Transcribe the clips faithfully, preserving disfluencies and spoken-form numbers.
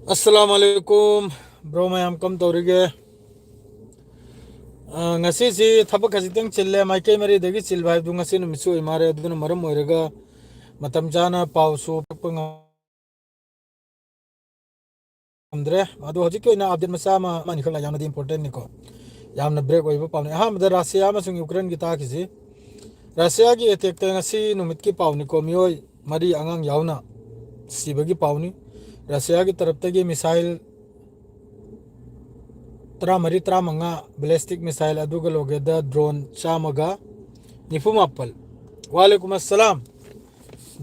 ꯑꯁꯂꯥꯝ ꯑꯂꯩꯀꯨꯝ꯫ Bro ꯃꯌꯥꯝ ꯀꯝ ꯇꯧꯔꯤꯒꯦ? ꯑ, ꯉꯁꯤꯁꯤ ꯊꯕꯛ ꯈꯖꯤꯛꯇꯪ ꯆꯤꯜꯂꯦ꯫ ꯃꯥꯏꯀꯩ ꯃꯔꯤꯗꯒꯤ ꯆꯤꯟꯕ ꯍꯥꯏꯕꯗꯨ ꯉꯁꯤ ꯅꯨꯃꯤꯠꯁꯨ ꯑꯣꯏ ꯃꯥꯜꯂꯦ꯫ ꯑꯗꯨꯅ ꯃꯔꯝ ꯑꯣꯏꯔꯒ ꯃꯇꯝ ꯆꯥꯅ ꯄꯥꯎꯁꯨ ꯄꯤꯔꯛꯄ ꯉꯝꯗ꯭ꯔꯦ꯫ ꯑꯗꯣ ꯍꯧꯖꯤꯛꯀꯤ ꯑꯣꯏꯅ ꯑꯞꯗꯦꯠ ꯃꯆꯥ ꯑꯃ, ꯑꯃ ꯑꯅꯤꯈꯛ ꯂꯥꯛ-, ꯌꯥꯝꯅꯗꯤ ꯏꯝꯄꯣꯔꯇꯦꯟꯅꯤꯀꯣ, ꯌꯥꯝꯅ ꯕ꯭ꯔꯦꯛ ꯑꯣꯏꯕ ꯄꯥꯎꯅꯤ꯫ ꯑꯍꯥꯟꯕꯗ ꯔꯁꯤꯌꯥ ꯑꯃꯁꯨꯡ ꯌꯨꯀ꯭ꯔꯦꯟꯒꯤ ꯇꯥꯈꯤꯁꯤ꯫ ꯔꯁꯤꯌꯥꯒꯤ ꯑꯦꯇꯦꯛꯇ ꯉꯁꯤ ꯅꯨꯃꯤꯠꯀꯤ ꯄꯥꯎꯅꯤꯀꯣ, ꯃꯤꯑꯣꯏ ꯃꯔꯤ, ꯑꯉꯥꯡ ꯌꯥꯎꯅ ꯁꯤꯕꯒꯤ ꯄꯥꯎꯅꯤ꯫ ꯔꯁꯤꯌꯥꯒꯤ ꯇꯔꯞꯇꯒꯤ ꯃꯤꯁꯥꯏꯜ ꯇꯔꯥꯃꯔꯤ, ꯇꯔꯥꯃꯉꯥ ꯕꯦꯂꯤꯁꯇꯤꯛ ꯃꯤꯁꯥꯏꯜ, ꯑꯗꯨꯒ ꯂꯣꯒꯦꯗ ꯗ꯭ꯔꯣꯟ ꯆꯥꯝꯃꯒ ꯅꯤꯐꯨ ꯃꯥꯄꯜ꯫ ꯋꯥꯂꯦꯀꯨꯝ ꯑꯁꯂꯥꯝ꯫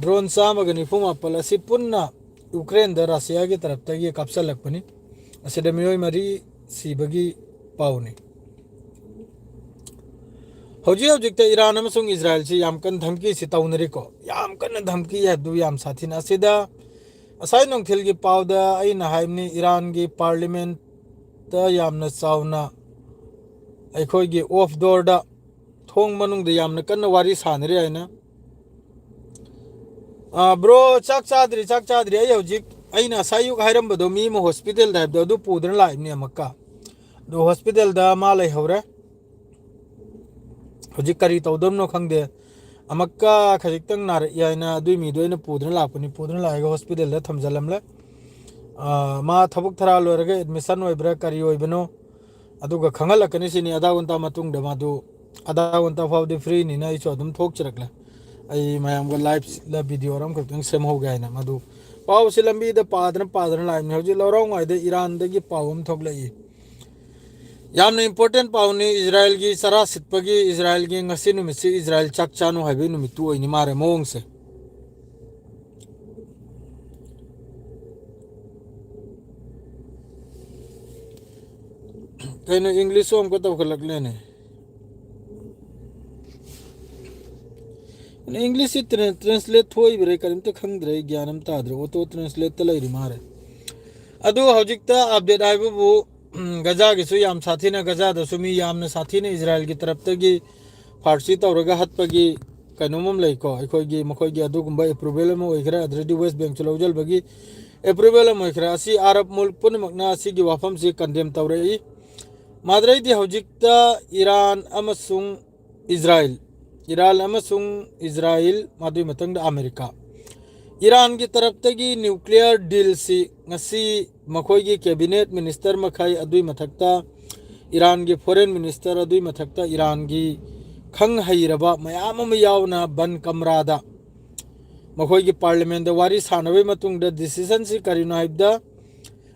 ꯗ꯭ꯔꯣꯟ ꯆꯥꯝꯃꯒ ꯅꯤꯐꯨ ꯃꯥꯄꯜ ꯑꯁꯤ ꯄꯨꯟꯅ ꯌꯨꯀ꯭ꯔꯦꯟꯗ ꯔꯁꯤꯌꯥꯒꯤ ꯇꯔꯞꯇꯒꯤ ꯀꯥꯞꯁꯤꯜꯂꯛꯄꯅꯤ꯫ ꯑꯁꯤꯗ ꯃꯤꯑꯣꯏ ꯃꯔꯤ ꯁꯤꯕꯒꯤ ꯄꯥꯎꯅꯤ꯫ ꯍꯧꯖꯤꯛ ꯍꯧꯖꯤꯛꯇ ꯏꯔꯥꯟ ꯑꯃꯁꯨꯡ ꯏꯖꯔꯥꯏꯜꯁꯤ ꯌꯥꯝ ꯀꯟꯅ ꯙꯝꯀꯤꯁꯤ ꯇꯧꯅꯔꯤꯀꯣ꯫ ꯌꯥꯝ ꯀꯟꯅ ꯙꯝꯀꯤ ꯍꯥꯏꯕꯗꯨ ꯌꯥꯝ ꯁꯥꯊꯤꯅ꯫ ꯑꯁꯤꯗ ꯉꯁꯥꯏ ꯅꯨꯡꯊꯤꯜꯒꯤ ꯄꯥꯎꯗ ꯑꯩꯅ ꯍꯥꯏꯕꯅꯤ, ꯏꯔꯥꯟꯒꯤ ꯄꯥꯔꯂꯤꯃꯦꯟꯇ ꯌꯥꯝꯅ ꯆꯥꯎꯅ ꯑꯩꯈꯣꯏꯒꯤ ꯑꯣꯐ ꯗꯣꯔꯗ, ꯊꯣꯡ ꯃꯅꯨꯡꯗ ꯌꯥꯝꯅ ꯀꯟꯅ ꯋꯥꯔꯤ ꯁꯥꯅꯔꯤ ꯍꯥꯏꯅ꯫ ꯑ, ꯕ꯭ꯔꯣ, ꯆꯥꯛ ꯆꯥꯗ꯭ꯔꯤ, ꯆꯥꯛ ꯆꯥꯗ꯭ꯔꯤ꯫ ꯑꯩ ꯍꯧꯖꯤꯛ, ꯑꯩꯅ ꯉꯁꯥꯏ ꯑꯌꯨꯛ ꯍꯥꯏꯔꯝꯕꯗꯣ, ꯃꯤ ꯑꯃ ꯍꯣꯁꯄꯤꯇꯥꯜꯗ ꯍꯥꯏꯕꯗꯣ, ꯑꯗꯨ ꯄꯨꯗꯨꯅ ꯂꯥꯛꯏꯕꯅꯤ ꯑꯃꯨꯛꯀ꯫ ꯑꯗꯣ ꯍꯣꯁꯄꯤꯇꯥꯜꯗ ꯃꯥ ꯂꯩꯍꯧꯔꯦ꯫ ꯍꯧꯖꯤꯛ ꯀꯔꯤ ꯇꯧꯗꯣꯏꯅꯣ ꯈꯪꯗꯦ꯫ ꯑꯃꯨꯛꯀ ꯈꯖꯤꯛꯇꯪ ꯅꯥꯔꯛꯏ ꯍꯥꯏꯅ ꯑꯗꯨꯏ ꯃꯤꯗꯣ ꯑꯩꯅ ꯄꯨꯗꯨꯅ ꯂꯥꯛꯄꯅꯤ꯫ ꯄꯨꯗꯨꯅ ꯂꯥꯛꯑꯒ ꯍꯣꯁꯄꯤꯇꯥꯜꯗ ꯊꯝꯖꯤꯜꯂꯝꯂꯦ꯫ ꯑ, ꯃꯥ ꯊꯕꯛ ꯊꯔꯥ ꯂꯣꯏꯔꯒ ꯑꯦꯗꯃꯤꯁꯟ ꯑꯣꯏꯕ꯭ꯔꯥ ꯀꯔꯤ ꯑꯣꯏꯕꯅꯣ, ꯑꯗꯨꯒ ꯈꯪꯍꯜꯂꯛꯀꯅꯤ ꯁꯤꯅꯤ꯫ ꯑꯗꯥ ꯒꯨꯟꯇꯥ ꯃꯇꯨꯡꯗ ꯃꯥꯗꯨ, ꯑꯗꯥ ꯒꯨꯟꯇꯥ ꯐꯥꯎꯗꯤ ꯐ꯭ꯔꯤꯅꯤꯅ ꯑꯩꯁꯨ ꯑꯗꯨꯝ ꯊꯣꯛꯆꯔꯛꯂꯦ꯫ ꯑꯩ ꯃꯌꯥꯝꯒ ꯂꯥꯏꯞ ꯚꯤꯗꯤꯑꯣ ꯑꯃꯈꯛꯇꯪ ꯁꯦꯝꯍꯧꯒꯦ ꯍꯥꯏꯅ꯫ ꯃꯗꯨ ꯄꯥꯎꯁꯤ ꯂꯝꯕꯤꯗ ꯄꯥꯗꯅ ꯄꯥꯗꯅ ꯂꯥꯛꯏꯕꯅꯤ꯫ ꯍꯧꯖꯤꯛ ꯂꯧꯔꯥꯎꯉꯥꯏꯗ ꯏꯔꯥꯟꯗꯒꯤ ꯄꯥꯎ ꯑꯃ ꯊꯣꯛꯂꯛꯏ꯫ ꯌꯥꯝꯅ ꯏꯝꯄꯣꯔꯇꯦꯟ ꯄꯥꯎꯅꯤ꯫ ꯏꯖꯔꯥꯏꯜꯒꯤ ꯆꯔꯥ ꯁꯤꯠꯄꯒꯤ, ꯏꯖꯔꯥꯏꯜꯒꯤ ꯉꯁꯤ ꯅꯨꯃꯤꯠꯁꯤ ꯏꯖꯔꯥꯏꯜ ꯆꯥꯛ ꯆꯥꯅꯨ ꯍꯥꯏꯕꯒꯤ ꯅꯨꯃꯤꯠꯇꯨ ꯑꯣꯏꯅꯤ ꯃꯥꯔꯦ ꯃꯑꯣꯡꯁꯦ꯫ ꯀꯩꯅꯣ, ꯏꯪꯂꯤꯁꯁꯨ ꯑꯃꯨꯛꯀ ꯇꯧꯈꯠꯂꯛꯂꯦꯅꯦ꯫ ꯏꯪꯂꯤꯁꯁꯤ ꯇ꯭ꯔꯦꯟ-, ꯇ꯭ꯔꯦꯟꯁꯂꯦꯠ ꯊꯣꯛꯏꯕ꯭ꯔꯥ ꯀꯔꯤꯝꯇ ꯈꯪꯗ꯭ꯔꯦ, ꯑꯩ ꯒ꯭ꯌꯥꯟ ꯑꯃ ꯇꯥꯗ꯭ꯔꯦ꯫ ꯑꯣꯇꯣ ꯇ꯭ꯔꯦꯟꯁꯂꯦꯠꯇ ꯂꯩꯔꯤ ꯃꯥꯜꯂꯦ꯫ ꯑꯗꯨ ꯍꯧꯖꯤꯛꯇ ꯑꯞꯗꯦꯠ ꯍꯥꯏꯕꯕꯨ, ꯎꯝ, ꯒꯖꯥꯒꯤꯁꯨ ꯌꯥꯝ ꯁꯥꯊꯤꯅ, ꯒꯖꯥꯗꯁꯨ ꯃꯤ ꯌꯥꯝꯅ ꯁꯥꯊꯤꯅ ꯏꯖꯔꯥꯏꯜꯒꯤ ꯇꯔꯞꯇꯒꯤ ꯐꯥꯔꯁꯤ ꯇꯧꯔꯒ ꯍꯠꯄꯒꯤ ꯀꯩꯅꯣꯝ ꯑꯃ ꯂꯩꯀꯣ꯫ ꯑꯩꯈꯣꯏꯒꯤ, ꯃꯈꯣꯏꯒꯤ ꯑꯗꯨꯒꯨꯝꯕ ꯑꯦꯄ꯭ꯔꯨꯚꯦꯜ ꯑꯃ ꯑꯣꯏꯈ꯭ꯔꯦ꯫ ꯑꯗꯨꯗꯩꯗꯤ ꯋꯦꯁ ꯕꯦꯡꯛꯁꯨ ꯂꯧꯁꯤꯟꯕꯒꯤ ꯑꯦꯄ꯭ꯔꯨꯚꯦꯜ ꯑꯃ ꯑꯣꯏꯈ꯭ꯔꯦ꯫ ꯑꯁꯤ ꯑꯔꯕ ꯃꯨꯜꯛ ꯄꯨꯝꯅꯃꯛꯅ ꯑꯁꯤꯒꯤ ꯋꯥꯐꯝꯁꯤ ꯀꯟꯗꯦꯝ ꯇꯧꯔꯛꯏ꯫ ꯃꯥꯗ꯭ꯔꯩꯗꯤ ꯍꯧꯖꯤꯛꯇ ꯏꯔꯥꯟ ꯑꯃꯁꯨꯡ ꯏꯖꯔꯥꯏꯜ, ꯏꯔꯥꯟ ꯑꯃꯁꯨꯡ ꯏꯖꯔꯥꯏꯜ, ꯃꯗꯨꯒꯤ ꯃꯊꯪꯗ ꯑꯃꯦꯔꯤꯀꯥ꯫ ꯏꯔꯥꯟꯒꯤ ꯇꯔꯞꯇꯒꯤ ꯅ꯭ꯌꯨꯀ꯭ꯂꯤꯌꯔ ꯗꯤꯜꯁꯤ ꯉꯁꯤ ꯃꯈꯣꯏꯒꯤ ꯀꯦꯕꯤꯅꯦꯠ ꯃꯤꯅꯤꯁꯇꯔ ꯃꯈꯩ, ꯑꯗꯨꯒꯤ ꯃꯊꯛꯇ ꯏꯔꯥꯟꯒꯤ ꯐꯣꯔꯦꯟ ꯃꯤꯅꯤꯁꯇꯔ, ꯑꯗꯨꯒꯤ ꯃꯊꯛꯇ ꯏꯔꯥꯟꯒꯤ ꯈꯪ ꯍꯩꯔꯕ ꯃꯌꯥꯝ ꯑꯃ ꯌꯥꯎꯅ ꯕꯟ ꯀꯝꯔꯥꯗ ꯃꯈꯣꯏꯒꯤ ꯄꯥꯔꯂꯤꯌꯥꯃꯦꯟꯗ ꯋꯥꯔꯤ ꯁꯥꯟꯅꯕꯒꯤ ꯃꯇꯨꯡꯗ ꯗꯤꯁꯤꯖꯟꯁꯤ ꯀꯔꯤꯅꯣ ꯍꯥꯏꯕꯗ,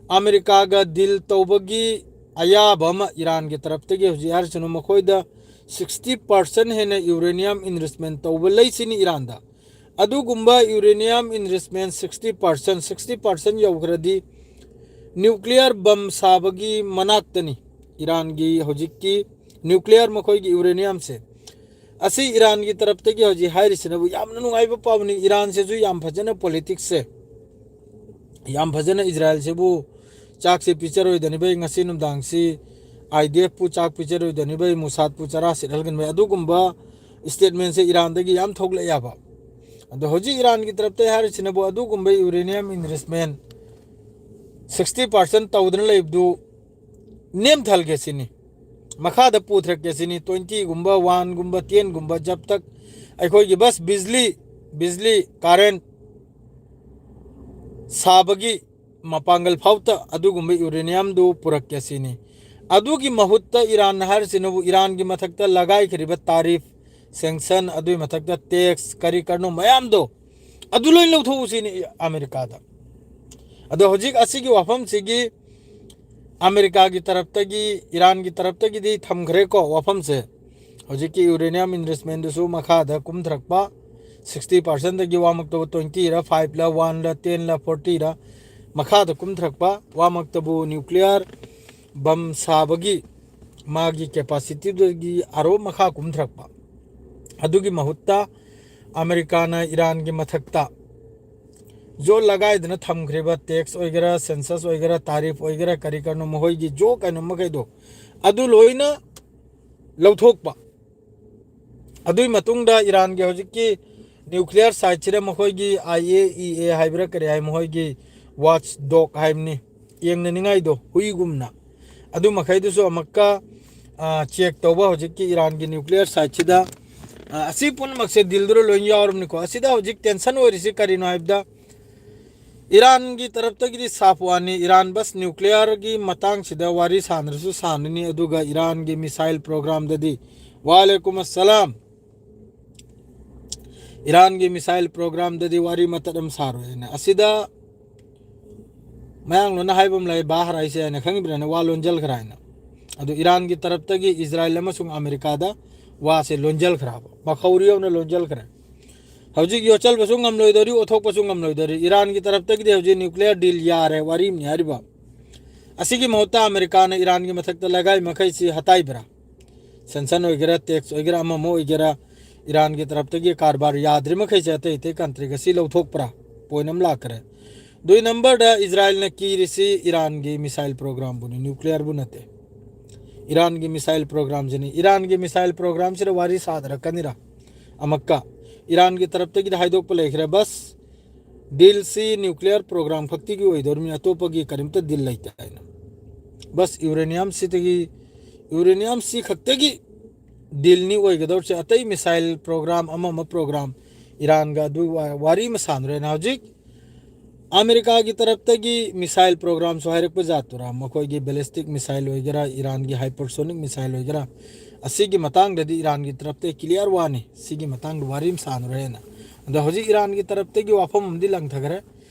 ꯑꯃꯦꯔꯤꯀꯥꯒ ꯗꯤꯜ ꯇꯧꯕꯒꯤ ꯑꯌꯥꯕ ꯑꯃ ꯏꯔꯥꯟꯒꯤ ꯇꯔꯞꯇꯒꯤ ꯍꯧꯖꯤꯛ ꯍꯥꯏꯔꯤꯁꯤꯅ ꯃꯈꯣꯏꯗ ꯁꯤꯛꯁꯇꯤ ꯄꯥꯔꯁꯦꯟ ꯍꯦꯟꯅ ꯌꯨꯔꯦꯅꯤꯌꯝ ꯏꯟꯔꯤꯆꯃꯦꯟ ꯇꯧꯕ ꯂꯩꯁꯤꯅꯤ ꯏꯔꯥꯟꯗ꯫ ꯑꯗꯨꯒꯨꯝꯕ uranium enrichment sixty percent, sixty percent ꯌꯧꯈ꯭ꯔꯗꯤ ꯅ꯭ꯌꯨꯀ꯭ꯂꯤꯌꯔ ꯕꯝ ꯁꯥꯕꯒꯤ ꯃꯅꯥꯛꯇꯅꯤ ꯏꯔꯥꯟꯒꯤ ꯍꯧꯖꯤꯛꯀꯤ ꯅ꯭ꯌꯨꯀ꯭ꯂꯤꯌꯔ ꯃꯈꯣꯏꯒꯤ ꯌꯨꯔꯦꯅꯤꯌꯝꯁꯦ꯫ ꯑꯁꯤ ꯏꯔꯥꯟꯒꯤ ꯇꯔꯞꯇꯒꯤ ꯍꯧꯖꯤꯛ ꯍꯥꯏꯔꯤꯁꯤꯅꯕꯨ ꯌꯥꯝꯅ ꯅꯨꯡꯉꯥꯏꯕ ꯄꯥꯎꯅꯤ꯫ ꯏꯔꯥꯟꯁꯤꯁꯨ ꯌꯥꯝ ꯐꯖꯅ ꯄꯣꯂꯤꯇꯤꯛꯁꯁꯦ ꯌꯥꯝ ꯐꯖꯅ ꯏꯖꯔꯥꯏꯜꯁꯤꯕꯨ ꯆꯥꯛꯁꯤ ꯄꯤꯖꯔꯣꯏꯗꯅꯤꯕꯩ, ꯉꯁꯤ ꯅꯨꯡꯗꯥꯡꯁꯤ ꯑꯥꯏ ꯗꯤ ꯑꯦꯐꯄꯨ ꯆꯥꯛ ꯄꯤꯖꯔꯣꯏꯗꯅꯤꯕꯩ, ꯃꯨꯁꯥꯠꯄꯨ ꯆꯔꯥ ꯁꯤꯠꯍꯜꯒꯅꯤꯕꯩ, ꯑꯗꯨꯒꯨꯝꯕ ꯁ꯭ꯇꯦꯠꯃꯦꯟꯁꯦ ꯏꯔꯥꯟꯗꯒꯤ ꯌꯥꯝ ꯊꯣꯛꯂꯛꯑꯦꯕ꯫ ꯑꯗꯣ ꯍꯧꯖꯤꯛ ꯏꯔꯥꯟꯒꯤ ꯇꯔꯞꯇ ꯍꯥꯏꯔꯤꯁꯤꯅꯕꯨ ꯑꯗꯨꯒꯨꯝꯕ ꯌꯨꯔꯦꯅꯤꯌꯝ ꯏꯟꯔꯤꯆꯃꯦꯟ ꯁꯤꯛꯁꯇꯤ ꯄꯥꯔꯁꯦꯟ ꯇꯧꯗꯅ ꯂꯩꯕꯗꯨ ꯅꯦꯝꯊꯍꯜꯒꯦ ꯁꯤꯅꯤ, ꯃꯈꯥꯗ ꯄꯨꯊꯔꯛꯀꯦ ꯁꯤꯅꯤ꯫ ꯇ꯭ꯋꯦꯟꯇꯤꯒꯨꯝꯕ, ꯋꯥꯟꯒꯨꯝꯕ, ꯇꯦꯟꯒꯨꯝꯕ ꯖꯕ ꯇꯛ ꯑꯩꯈꯣꯏꯒꯤ ꯕꯁ ꯕꯤꯖꯂꯤ, ꯕꯤꯖꯂꯤ ꯀꯥꯔꯦꯟ ꯁꯥꯕꯒꯤ ꯃꯄꯥꯡꯒꯜ ꯐꯥꯎꯇ ꯑꯗꯨꯒꯨꯝꯕ ꯌꯨꯔꯦꯅꯤꯌꯝꯗꯨ ꯄꯨꯔꯛꯀꯦ ꯁꯤꯅꯤ꯫ ꯑꯗꯨꯒꯤ ꯃꯍꯨꯠꯇ ꯏꯔꯥꯟ ꯍꯥꯏꯔꯤꯁꯤꯅꯕꯨ ꯏꯔꯥꯟꯒꯤ ꯃꯊꯛꯇ ꯂꯒꯥꯏꯈ꯭ꯔꯤꯕ ꯇꯥꯔꯤꯐ, ꯁꯦꯡꯁꯟ, ꯑꯗꯨꯒꯤ ꯃꯊꯛꯇ ꯇꯦꯛꯁ, ꯀꯔꯤ ꯀꯔꯅꯣ ꯃꯌꯥꯝꯗꯣ, ꯑꯗꯨ ꯂꯣꯏ ꯂꯧꯊꯣꯛꯎ ꯁꯤꯅꯤ ꯑꯃꯦꯔꯤꯀꯥꯗ꯫ ꯑꯗꯣ ꯍꯧꯖꯤꯛ ꯑꯁꯤꯒꯤ ꯋꯥꯐꯝꯁꯤꯒꯤ ꯑꯃꯦꯔꯤꯀꯥꯒꯤ ꯇꯔꯞꯇꯒꯤ, ꯏꯔꯥꯟꯒꯤ ꯇꯔꯞꯇꯒꯤꯗꯤ ꯊꯝꯈ꯭ꯔꯦꯀꯣ ꯋꯥꯐꯝꯁꯦ꯫ ꯍꯧꯖꯤꯛꯀꯤ ꯌꯨꯔꯦꯅꯤꯌꯝ ꯏꯟꯔꯤꯆꯃꯦꯟꯗꯨꯁꯨ ꯃꯈꯥꯗ ꯀꯨꯝꯊꯔꯛꯄ, ꯁꯤꯛꯁꯇꯤ ꯄꯥꯔꯁꯦꯟꯗꯒꯤ ꯋꯥꯃꯛꯇꯕꯨ ꯇ꯭ꯋꯦꯟꯇꯤꯔ, ꯐꯥꯏꯚꯂ, ꯋꯥꯟꯂ, ꯇꯦꯟꯂ, ꯐꯣꯔꯇꯤꯔ ꯃꯈꯥꯗ ꯀꯨꯝꯊꯔꯛꯄ, ꯋꯥꯃꯛꯇꯕꯨ ꯅ꯭ꯌꯨꯀ꯭ꯂꯤꯌꯔ ꯕꯝ ꯁꯥꯕꯒꯤ ꯃꯥꯒꯤ ꯀꯦꯄꯥꯁꯤꯇꯤꯗꯒꯤ ꯑꯥꯔꯣ ꯃꯈꯥ ꯀꯨꯝꯊꯔꯛꯄ꯫ ꯑꯗꯨꯒꯤ ꯃꯍꯨꯠꯇ ꯑꯃꯦꯔꯤꯀꯥꯅ ꯏꯔꯥꯟꯒꯤ ꯃꯊꯛꯇ ꯖꯣ ꯂꯒꯥꯏꯗꯅ ꯊꯝꯈ꯭ꯔꯤꯕ ꯇꯦꯛꯁ ꯑꯣꯏꯒꯦꯔꯥ, ꯁꯦꯟꯁꯁ ꯑꯣꯏꯒꯦꯔꯥ, ꯇꯥꯔꯤꯐ ꯑꯣꯏꯒꯦꯔꯥ, ꯀꯔꯤ ꯀꯔꯤꯅꯣ ꯃꯈꯣꯏꯒꯤ ꯖꯣ ꯀꯩꯅꯣ ꯃꯈꯩꯗꯣ ꯑꯗꯨ ꯂꯣꯏꯅ ꯂꯧꯊꯣꯛꯄ꯫ ꯑꯗꯨꯒꯤ ꯃꯇꯨꯡꯗ ꯏꯔꯥꯟꯒꯤ ꯍꯧꯖꯤꯛꯀꯤ ꯅ꯭ꯌꯨꯀ꯭ꯂꯤꯌꯔ ꯁꯥꯏꯠꯁꯤꯗ ꯃꯈꯣꯏꯒꯤ ꯑꯥꯏ ꯑꯦ ꯏ ꯑꯦ ꯍꯥꯏꯕ꯭ꯔꯥ ꯀꯔꯤ ꯍꯥꯏ, ꯃꯈꯣꯏꯒꯤ watch dog ꯍꯥꯏꯕꯅꯤ, ꯌꯦꯡꯅꯅꯤꯡꯉꯥꯏꯗꯣ, ꯍꯨꯏꯒꯨꯝꯅ꯫ ꯑꯗꯨ ꯃꯈꯩꯗꯨꯁꯨ ꯑꯃꯨꯛꯀ, ꯑ, check ꯇꯧꯕ ꯍꯧꯖꯤꯛꯀꯤ ꯏꯔꯥꯟꯒꯤ nuclear site ꯁꯤꯗ꯫ ꯑ, ꯑꯁꯤ ꯄꯨꯝꯅꯃꯛꯁꯦ deal ꯗꯨꯗ ꯂꯣꯏ ꯌꯥꯎꯔꯕꯅꯤꯀꯣ꯫ ꯑꯁꯤꯗ ꯍꯧꯖꯤꯛ tension ꯑꯣꯏꯔꯤꯁꯤ ꯀꯔꯤꯅꯣ ꯍꯥꯏꯕꯗ, ꯏꯔꯥꯟꯒꯤ ꯇꯔꯞꯇꯒꯤꯗꯤ ꯁꯥꯐ ꯋꯥꯅꯤ, ꯏꯔꯥꯟ ꯕꯁ nuclear ꯒꯤ ꯃꯇꯥꯡꯁꯤꯗ ꯋꯥꯔꯤ ꯁꯥꯟꯅꯔꯁꯨ ꯁꯥꯟꯅꯅꯤ, ꯑꯗꯨꯒ ꯏꯔꯥꯟꯒꯤ missile program ꯗꯗꯤ, ꯋꯥꯂꯦꯀꯨꯝ ꯑꯁꯂꯥꯝ, ꯏꯔꯥꯟꯒꯤ missile program ꯗꯗꯤ ꯋꯥꯔꯤ ꯃꯇꯠ ꯑꯃ ꯁꯥꯔꯣꯏ ꯍꯥꯏꯅ꯫ ꯑꯁꯤꯗ ꯃꯌꯥꯡꯂꯣꯟꯅ ꯍꯥꯏꯕ ꯑꯃ ꯂꯩ, ꯕꯥꯍꯔ ꯍꯥꯏꯁꯦ ꯍꯥꯏꯅ ꯈꯪꯉꯤꯕ꯭ꯔꯥꯅ, ꯋꯥ ꯂꯣꯟꯖꯜꯈ꯭ꯔꯥ ꯍꯥꯏꯅ꯫ ꯑꯗꯨ ꯏꯔꯥꯟꯒꯤ ꯇꯔꯞꯇꯒꯤ ꯏꯖꯔꯥꯏꯜ ꯑꯃꯁꯨꯡ ꯑꯃꯦꯔꯤꯀꯥꯗ ꯋꯥꯁꯦ ꯂꯣꯟꯖꯜꯈ꯭ꯔꯕ, ꯃꯈꯧꯔꯤ ꯌꯧꯅ ꯂꯣꯟꯖꯜꯈ꯭ꯔꯦ꯫ ꯍꯧꯖꯤꯛ ꯌꯣꯠꯆꯜꯕꯁꯨ ꯉꯝꯂꯣꯏꯗꯧꯔꯤ, ꯑꯣꯠꯊꯣꯛꯄꯁꯨ ꯉꯝꯂꯣꯏꯗꯧꯔꯤ꯫ ꯏꯔꯥꯟꯒꯤ ꯇꯔꯞꯇꯒꯤꯗꯤ ꯍꯧꯖꯤꯛ nuclear deal ꯌꯥꯔꯦ, ꯋꯥꯔꯤꯅꯤ ꯍꯥꯏꯔꯤꯕ꯫ ꯑꯁꯤꯒꯤ ꯃꯍꯨꯠꯇ ꯑꯃꯦꯔꯤꯀꯥꯅ ꯏꯔꯥꯟꯒꯤ ꯃꯊꯛꯇ ꯂꯒꯥꯏ ꯃꯈꯩꯁꯤ ꯍꯇꯥꯏꯕ꯭ꯔꯥ? Sanction ꯑꯣꯏꯒꯦꯔꯥ, tax ꯑꯣꯏꯒꯦꯔꯥ, ꯑꯃ ꯑꯃ ꯑꯣꯏꯒꯦꯔꯥ, ꯏꯔꯥꯟꯒꯤ ꯇꯔꯞꯇꯒꯤ ꯀꯔꯕꯥꯔ ꯌꯥꯗ꯭ꯔꯤ ꯃꯈꯩꯁꯦ ꯑꯇꯩ ꯑꯇꯩ country ꯒ ꯁꯤ ꯂꯧꯊꯣꯛꯄ꯭ꯔꯥ? Point ꯑꯃ ꯂꯥꯛꯈ꯭ꯔꯦ꯫ ꯑꯗꯨꯏ number ꯗ ꯏꯖꯔꯥꯏꯜꯅ ꯀꯤꯔꯤꯁꯤ ꯏꯔꯥꯟꯒꯤ missile program ꯕꯨꯅꯤ, nuclear ꯕꯨ ꯅꯠꯇꯦ꯫ ꯏꯔꯥꯟꯒꯤ missile program ꯁꯤꯅꯤ꯫ ꯏꯔꯥꯟꯒꯤ missile program ꯁꯤꯗ ꯋꯥꯔꯤ ꯁꯥꯗꯔꯛꯀꯅꯤꯔꯥ? ꯑꯃꯛꯀ ꯏꯔꯥꯟꯒꯤ ꯇꯔꯞꯇꯒꯤꯗꯤ ꯍꯥꯏꯗꯣꯛꯄ ꯂꯩꯈ꯭ꯔꯦ, ꯕꯁ, deal ꯁꯤ nuclear program ꯈꯛꯇꯤꯒꯤ ꯑꯣꯏꯗꯧꯔꯤꯕꯅꯤ, ꯑꯇꯣꯞꯄꯒꯤ ꯀꯔꯤꯝꯇ deal ꯂꯩꯇꯦ ꯍꯥꯏꯅ꯫ ꯕꯁ uranium ꯁꯤꯗꯒꯤ, uranium ꯁꯤ ꯈꯛꯇꯒꯤ deal ꯅꯤ ꯑꯣꯏꯒꯗꯧꯔꯤꯁꯦ, ꯑꯇꯩ missile program, ꯑꯃ ꯑꯃ program, ꯏꯔꯥꯟꯒ ꯑꯗꯨ ꯋꯥ-, ꯋꯥꯔꯤ ꯑꯃ ꯁꯥꯟꯅꯔꯦꯅ꯫ ꯍꯧꯖꯤꯛ ꯑꯃꯦꯔꯤꯀꯥꯒꯤ ꯇꯔꯞꯇꯒꯤ missile program ꯁꯨ ꯍꯥꯏꯔꯛꯄ ꯖꯥꯠꯇꯨꯔꯥ, ꯃꯈꯣꯏꯒꯤ ballistic missile ꯑꯣꯏꯒꯦꯔꯥ, ꯏꯔꯥꯟꯒꯤ hypersonic missile ꯑꯣꯏꯒꯦꯔꯥ, ꯑꯁꯤꯒꯤ ꯃꯇꯥꯡꯗꯗꯤ ꯏꯔꯥꯟꯒꯤ ꯇꯔꯞꯇ clear ꯋꯥꯅꯤ, ꯁꯤꯒꯤ ꯃꯇꯥꯡꯗ ꯋꯥꯔꯤ ꯑꯃ ꯁꯥꯟꯅꯔꯦꯅ꯫ ꯑꯗꯣ ꯍꯧꯖꯤꯛ ꯏꯔꯥꯟꯒꯤ ꯇꯔꯞꯇꯒꯤ ꯋꯥꯐꯝ ꯑꯃꯗꯤ ꯂꯪꯊꯈ꯭ꯔꯦ,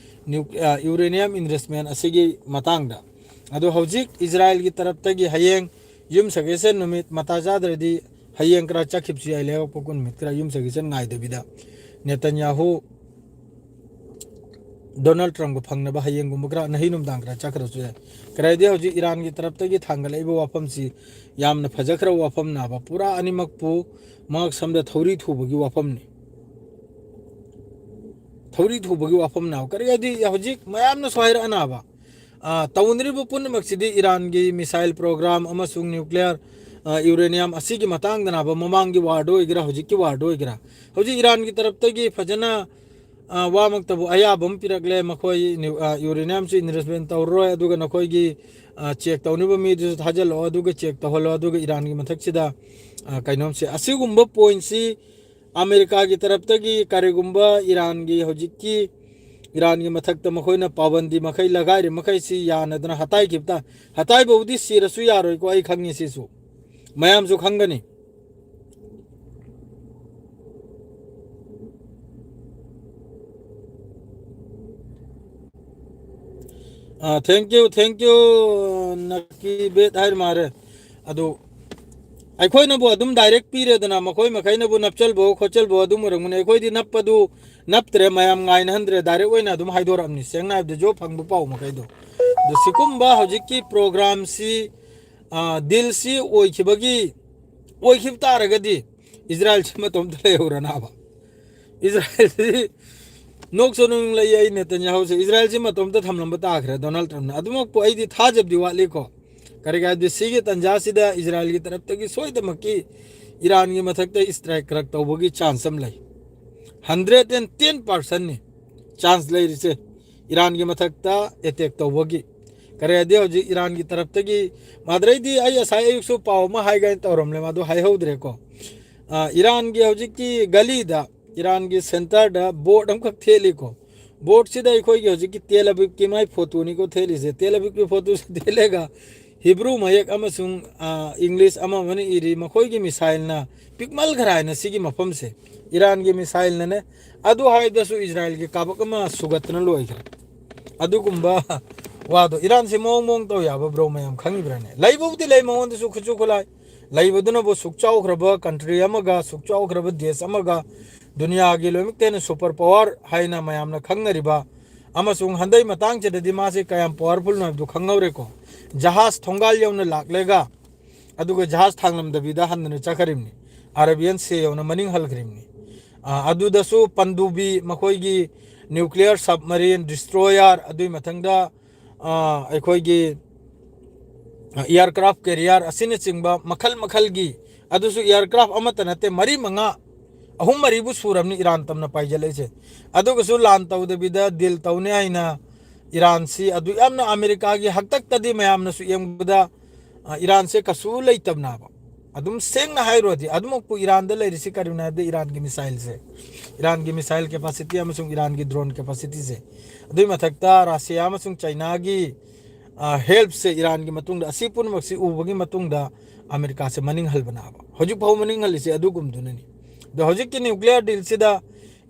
ꯅ꯭ꯌꯨ-, ꯑ, uranium enrichment ꯑꯁꯤꯒꯤ ꯃꯇꯥꯡꯗ꯫ ꯑꯗꯣ ꯍꯧꯖꯤꯛ ꯏꯖꯔꯥꯏꯜꯒꯤ ꯇꯔꯞꯇꯒꯤ ꯍꯌꯦꯡ ꯌꯨꯝ ꯁꯒꯦꯁꯟ ꯅꯨꯃꯤꯠ ꯃꯇꯥ ꯆꯥꯗ꯭ꯔꯗꯤ ꯍꯌꯦꯡ ꯈꯔ ꯆꯠꯈꯤꯕꯁꯨ ꯌꯥꯏ, ꯂꯩꯕꯥꯛ ꯄꯣꯛꯄ ꯅꯨꯃꯤꯠ ꯈꯔ ꯌꯨꯝ ꯁꯒꯦꯁꯟ ꯉꯥꯏꯗꯕꯤꯗ꯫ ꯅꯦꯇꯟꯌꯥꯍꯨ ꯗꯣꯅꯥꯜꯗ ꯇ꯭ꯔꯝꯞꯀ ꯐꯪꯅꯕ ꯍꯌꯦꯡꯒꯨꯝꯕ ꯈꯔ ꯅꯍꯤ ꯅꯨꯡꯗꯥꯡ ꯈꯔ ꯆꯠꯈ꯭ꯔꯁꯨ ꯌꯥꯏ꯫ ꯀꯔꯤ ꯍꯥꯏꯗꯤ ꯍꯧꯖꯤꯛ ꯏꯔꯥꯟꯒꯤ ꯇꯔꯞꯇꯒꯤ ꯊꯥꯡꯒꯠꯂꯛꯏꯕ ꯋꯥꯐꯝꯁꯤ ꯌꯥꯝꯅ ꯐꯖꯈ꯭ꯔꯕ ꯋꯥꯐꯝꯅꯦꯕ꯫ ꯄꯨꯔꯥ ꯑꯅꯤꯃꯛꯄꯨ ꯃꯉꯛ ꯁꯝꯗ ꯊꯧꯔꯤ ꯊꯨꯕꯒꯤ ꯋꯥꯐꯝꯅꯤ꯫ ꯊꯧꯔꯤ ꯊꯨꯕꯒꯤ ꯋꯥꯐꯝꯅꯦꯕ꯫ ꯀꯔꯤ ꯍꯥꯏꯗꯤ ꯍꯧꯖꯤꯛ ꯃꯌꯥꯝꯅꯁꯨ ꯍꯥꯏꯔꯛꯑꯅꯕ, ꯑ, ꯇꯧꯅꯔꯤꯕ ꯄꯨꯝꯅꯃꯛꯁꯤꯗꯤ ꯏꯔꯥꯟꯒꯤ missile program ꯑꯃꯁꯨꯡ nuclear, ꯑ, uranium ꯑꯁꯤꯒꯤ ꯃꯇꯥꯡꯗꯅꯕ, ꯃꯃꯥꯡꯒꯤ war ꯗ ꯑꯣꯏꯒꯦꯔꯥ, ꯍꯧꯖꯤꯛꯀꯤ war ꯗ ꯑꯣꯏꯒꯦꯔꯥ꯫ ꯍꯧꯖꯤꯛ ꯏꯔꯥꯟꯒꯤ ꯇꯔꯞꯇꯒꯤ ꯐꯖꯅ ꯑ, ꯋꯥꯃꯛꯇꯕꯨ ꯑꯌꯥꯕ ꯑꯃ ꯄꯤꯔꯛꯂꯦ, ꯃꯈꯣꯏ ꯅ꯭ꯌꯨ-, ꯑ, ꯌꯨꯔꯦꯅꯤꯌꯝꯁꯨ ꯏꯟꯚꯦꯁꯃꯦꯟ ꯇꯧꯔꯔꯣꯏ, ꯑꯗꯨꯒ ꯅꯈꯣꯏꯒꯤ, ꯑ, ꯆꯦꯛ ꯇꯧꯅꯕ ꯃꯤꯗꯨꯁꯨ ꯊꯥꯖꯤꯜꯂꯛꯑꯣ, ꯑꯗꯨꯒ ꯆꯦꯛ ꯇꯧꯍꯜꯂꯣ, ꯑꯗꯨꯒ ꯏꯔꯥꯟꯒꯤ ꯃꯊꯛꯁꯤꯗ, ꯑ, ꯀꯩꯅꯣꯝꯁꯦ, ꯑꯁꯤꯒꯨꯝꯕ ꯄꯣꯏꯟꯠꯁꯤ ꯑꯃꯦꯔꯤꯀꯥꯒꯤ ꯇꯔꯞꯇꯒꯤ ꯀꯔꯤꯒꯨꯝꯕ ꯏꯔꯥꯟꯒꯤ ꯍꯧꯖꯤꯛꯀꯤ, ꯏꯔꯥꯟꯒꯤ ꯃꯊꯛꯇ ꯃꯈꯣꯏꯅ ꯄꯥꯕꯟꯗꯤ ꯃꯈꯩ ꯂꯒꯥꯏꯔꯤ ꯃꯈꯩꯁꯤ ꯌꯥꯅꯗꯅ ꯍꯇꯥꯏꯈꯤꯕ ꯇꯥ-, ꯍꯇꯥꯏꯕꯕꯨꯗꯤ ꯁꯤꯔꯁꯨ ꯌꯥꯔꯣꯏꯀꯣ, ꯑꯩ ꯈꯪꯉꯤ ꯁꯤꯁꯨ, ꯃꯌꯥꯝꯁꯨ ꯈꯪꯒꯅꯤ꯫ ꯑꯥ, thank you, thank you, ꯅꯛꯀꯤ ꯕꯦꯠ ꯍꯥꯏꯔ ꯃꯥꯜꯂꯦ꯫ ꯑꯗꯨ ꯑꯩꯈꯣꯏꯅꯕꯨ ꯑꯗꯨꯝ ꯗꯥꯏꯔꯦꯛ ꯄꯤꯔꯦꯗꯅ, ꯃꯈꯣꯏ ꯃꯈꯩꯅꯕꯨ ꯅꯞꯆꯜꯕꯣ ꯈꯣꯠꯆꯜꯕꯣ ꯑꯗꯨꯝ ꯑꯣꯏꯔꯝꯒꯅꯤ꯫ ꯑꯩꯈꯣꯏꯗꯤ ꯅꯞꯄꯗꯨ ꯅꯞꯇ꯭ꯔꯦ, ꯃꯌꯥꯝ ꯉꯥꯏꯅꯍꯟꯗ꯭ꯔꯦ, ꯗꯥꯏꯔꯦꯛ ꯑꯣꯏꯅ ꯑꯗꯨꯝ ꯍꯥꯏꯗꯣꯔꯛꯑꯕꯅꯤ, ꯁꯦꯡꯅ ꯍꯥꯏꯕꯗ ꯖꯣꯕ ꯐꯪꯕ ꯄꯥꯎ ꯃꯈꯩꯗꯣ꯫ ꯑꯗꯨ ꯁꯤꯒꯨꯝꯕ ꯍꯧꯖꯤꯛꯀꯤ ꯄ꯭ꯔꯣꯒ꯭ꯔꯥꯝꯁꯤ, ꯑꯥ, ꯗꯤꯜꯁꯤ ꯑꯣꯏꯈꯤꯕꯒꯤ, ꯑꯣꯏꯈꯤꯕ ꯇꯥꯔꯒꯗꯤ ꯏꯖꯔꯥꯏꯜꯁꯤ ꯃꯇꯣꯝꯇ ꯂꯩꯍꯧꯔꯅꯥꯕ꯫ ꯏꯖꯔꯥꯏꯜꯁꯤ ꯅꯣꯛꯁꯨ ꯅꯣꯛꯅꯤꯡꯂꯛꯏ, ꯑꯩ ꯅꯦꯇꯟꯌꯥꯍꯨꯁꯦ ꯏꯖꯔꯥꯏꯜꯁꯤ ꯃꯇꯣꯝꯇ ꯊꯝꯂꯝꯕ ꯇꯥꯈ꯭ꯔꯦ ꯗꯣꯅꯥꯜꯗ ꯇ꯭ꯔꯝꯞꯅ꯫ ꯑꯗꯨꯃꯛꯄꯨ ꯑꯩꯗꯤ ꯊꯥꯖꯕꯗꯤ ꯋꯥꯠꯂꯤꯀꯣ꯫ ꯀꯔꯤꯒꯤ ꯍꯥꯏꯕꯗꯤ ꯁꯤꯒꯤ ꯇꯥꯟꯖꯥꯁꯤꯗ ꯏꯖꯔꯥꯏꯜꯒꯤ ꯇꯔꯞꯇꯒꯤ ꯁꯣꯏꯗꯃꯛꯀꯤ ꯏꯔꯥꯟꯒꯤ ꯃꯊꯛꯇ ꯏꯁꯇ꯭ꯔꯥꯏꯛ ꯈꯔ ꯇꯧꯕꯒꯤ ꯆꯥꯟꯁ ꯑꯃ ꯂꯩ꯫ ꯍꯟꯗ꯭ꯔꯦꯠ ꯑꯦꯟ ꯇꯦꯟ ꯄꯥꯔꯁꯦꯟꯅꯤ ꯆꯥꯟꯁ ꯂꯩꯔꯤꯁꯦ ꯏꯔꯥꯟꯒꯤ ꯃꯊꯛꯇ ꯑꯦꯇꯦꯛ ꯇꯧꯕꯒꯤ꯫ ꯀꯔꯤ ꯍꯥꯏꯗꯤ ꯍꯧꯖꯤꯛ ꯏꯔꯥꯟꯒꯤ ꯇꯔꯞꯇꯒꯤ, ꯃꯥꯗ꯭ꯔꯩꯗꯤ ꯑꯩ ꯉꯁꯥꯏ ꯑꯌꯨꯛꯁꯨ ꯄꯥꯎ ꯑꯃ ꯍꯥꯏꯒꯦꯅ ꯇꯧꯔꯝꯂꯦ, ꯃꯗꯨ ꯍꯥꯏꯍꯧꯗ꯭ꯔꯦꯀꯣ꯫ ꯑ, ꯏꯔꯥꯟꯒꯤ ꯍꯧꯖꯤꯛꯀꯤ ꯒꯂꯤꯗ, ꯏꯔꯥꯟꯒꯤ ꯁꯦꯟꯇꯔꯗ ꯕꯣꯔꯗ ꯑꯃꯈꯛ ꯊꯦꯠꯂꯤꯀꯣ꯫ ꯕꯣꯔꯗꯁꯤꯗ ꯑꯩꯈꯣꯏꯒꯤ ꯍꯧꯖꯤꯛꯀꯤ ꯇꯦꯜ ꯑꯕꯤꯕꯀꯤ ꯃꯥꯏ ꯐꯣꯇꯣꯅꯤꯀꯣ ꯊꯦꯠꯂꯤꯁꯦ꯫ ꯇꯦꯜ ꯑꯕꯤꯕꯀꯤ ꯐꯣꯇꯣꯁꯤ ꯊꯦꯠꯂꯒ ꯍꯤꯕ꯭ꯔꯨ ꯃꯌꯦꯛ ꯑꯃꯁꯨꯡ, ꯑ, ꯏꯪꯂꯤꯁ ꯑꯃ ꯑꯃꯅ ꯏꯔꯤ꯫ ꯃꯈꯣꯏꯒꯤ ꯃꯤꯁꯥꯏꯜꯅ ꯄꯤꯛꯃꯜꯈ꯭ꯔꯦ ꯍꯥꯏꯅ ꯁꯤꯒꯤ ꯃꯐꯝꯁꯦ꯫ ꯏꯔꯥꯟꯒꯤ ꯃꯤꯁꯥꯏꯜꯅꯅꯦ꯫ ꯑꯗꯨ ꯍꯥꯏꯗꯁꯨ ꯏꯖꯔꯥꯏꯜꯒꯤ ꯀꯥꯕꯛ ꯑꯃ ꯁꯨꯒꯠꯇꯅ ꯂꯣꯏꯈ꯭ꯔꯦ꯫ ꯑꯗꯨꯒꯨꯝꯕ ꯋꯥꯗꯣ ꯏꯔꯥꯟꯁꯦ ꯃꯑꯣꯡ ꯃꯑꯣꯡ ꯇꯧ ꯌꯥꯕ, ꯕ꯭ꯔꯣ, ꯃꯌꯥꯝ ꯈꯪꯉꯤꯕ꯭ꯔꯥꯅꯦ? ꯂꯩꯕꯕꯨꯗꯤ ꯂꯩ ꯃꯉꯣꯟꯗꯁꯨ ꯈꯨꯠꯁꯨ ꯈꯨꯠꯂꯥꯏ꯫ ꯂꯩꯕꯗꯨꯅꯕꯨ ꯁꯨꯛ ꯆꯥꯎꯈ꯭ꯔꯕ ꯀꯟꯇ꯭ꯔꯤ ꯑꯃꯒ, ꯁꯨꯛ ꯆꯥꯎꯈ꯭ꯔꯕ ꯗꯦꯁ ꯑꯃꯒ, ꯗꯨꯅꯤꯌꯥꯒꯤ ꯂꯣꯏꯅꯃꯛꯇ ꯍꯦꯟꯅ ꯁꯨꯄꯔ ꯄꯋꯥꯔ ꯍꯥꯏꯅ ꯃꯌꯥꯝꯅ ꯈꯪꯅꯔꯤꯕ, ꯑꯃꯁꯨꯡ ꯍꯟꯗꯛ ꯃꯇꯥꯡꯁꯤꯗꯗꯤ ꯃꯥꯁꯦ ꯀꯌꯥꯝ ꯄꯋꯥꯔꯐꯨꯜꯅꯣ ꯍꯥꯏꯕꯗꯨ ꯈꯪꯍꯧꯔꯦꯀꯣ꯫ ꯖꯍꯥꯖ ꯊꯣꯡꯒꯥꯜ ꯌꯧꯅ ꯂꯥꯛꯂꯒ, ꯑꯗꯨꯒ ꯖꯍꯥꯖ ꯊꯥꯡꯂꯝꯗꯕꯤꯗ ꯍꯟꯗꯅ ꯆꯠꯈ꯭ꯔꯤꯕꯅꯤ꯫ ꯑꯔꯥꯕꯤꯌꯥꯟ ꯁꯤ ꯌꯧꯅ ꯃꯅꯤꯡ ꯍꯜꯈ꯭ꯔꯤꯕꯅꯤ꯫ ꯑ, ꯑꯗꯨꯗꯁꯨ ꯄꯟꯗꯨꯕꯤ, ꯃꯈꯣꯏꯒꯤ ꯅ꯭ꯌꯨꯀ꯭ꯂꯤꯌꯔ ꯁꯕꯃꯔꯤꯟ, ꯗꯤꯁꯇ꯭ꯔꯣꯌꯔ, ꯑꯗꯨꯒꯤ ꯃꯊꯪꯗ, ꯑ, ꯑꯩꯈꯣꯏꯒꯤ, ꯑ, ꯑꯦꯌꯥꯔꯀ꯭ꯔꯥꯐ ꯀꯦꯔꯤꯌꯔ ꯑꯁꯤꯅꯆꯤꯡꯕ ꯃꯈꯜ ꯃꯈꯜꯒꯤ, ꯑꯗꯨꯁꯨ ꯑꯦꯌꯥꯔꯀ꯭ꯔꯥꯐ ꯑꯃꯠꯇ ꯅꯠꯇꯦ, ꯃꯔꯤ ꯃꯉꯥ ꯑꯍꯨꯝ ꯃꯔꯤꯕꯨ ꯁꯨꯔꯕꯅꯤ ꯏꯔꯥꯟ ꯇꯝꯅ ꯄꯥꯏꯖꯜꯂꯛꯏꯁꯦ꯫ ꯑꯗꯨꯒꯁꯨ ꯂꯥꯟ ꯇꯧꯗꯕꯤꯗ ꯗꯤꯜ ꯇꯧꯅꯤ ꯍꯥꯏꯅ ꯏꯔꯥꯟꯁꯤ ꯑꯗꯨ ꯌꯥꯝꯅ ꯑꯃꯦꯔꯤꯀꯥꯒꯤ ꯍꯥꯛꯇꯛꯇꯗꯤ ꯃꯌꯥꯝꯅꯁꯨ ꯌꯦꯡꯕꯗ, ꯑ, ꯏꯔꯥꯟꯁꯦ ꯀꯩꯁꯨ ꯂꯩꯇꯕꯅꯦꯕ꯫ ꯑꯗꯨꯝ ꯁꯦꯡꯅ ꯍꯥꯏꯔꯨꯔꯗꯤ ꯑꯗꯨꯃꯛꯄꯨ ꯏꯔꯥꯟꯗ ꯂꯩꯔꯤꯁꯤ ꯀꯔꯤꯅꯣ ꯍꯥꯏꯕꯗ ꯏꯔꯥꯟꯒꯤ ꯃꯤꯁꯥꯏꯜꯁꯦ, ꯏꯔꯥꯟꯒꯤ ꯃꯤꯁꯥꯏꯜ ꯀꯦꯄꯥꯁꯤꯇꯤ ꯑꯃꯁꯨꯡ ꯏꯔꯥꯟꯒꯤ ꯗ꯭ꯔꯣꯟ ꯀꯦꯄꯥꯁꯤꯇꯤꯁꯦ꯫ ꯑꯗꯨꯒꯤ ꯃꯊꯛꯇ ꯔꯁꯤꯌꯥ ꯑꯃꯁꯨꯡ ꯆꯩꯅꯥꯒꯤ, ꯑ, ꯍꯦꯜꯞꯁꯦ ꯏꯔꯥꯟꯒꯤ ꯃꯇꯨꯡꯗ, ꯑꯁꯤ ꯄꯨꯝꯅꯃꯛꯁꯤ ꯎꯕꯒꯤ ꯃꯇꯨꯡꯗ ꯑꯃꯦꯔꯤꯀꯥꯁꯦ ꯃꯅꯤꯡ ꯍꯜꯕꯅꯦꯕ꯫ ꯍꯧꯖꯤꯛ ꯐꯥꯎꯕ ꯃꯅꯤꯡ ꯍꯜꯂꯤꯁꯦ ꯑꯗꯨꯒꯨꯝꯗꯨꯅꯅꯤ꯫ ꯑꯗꯣ ꯍꯧꯖꯤꯛꯀꯤ ꯅ꯭ꯌꯨꯀ꯭ꯂꯤꯌꯔ ꯗꯤꯜꯁꯤꯗ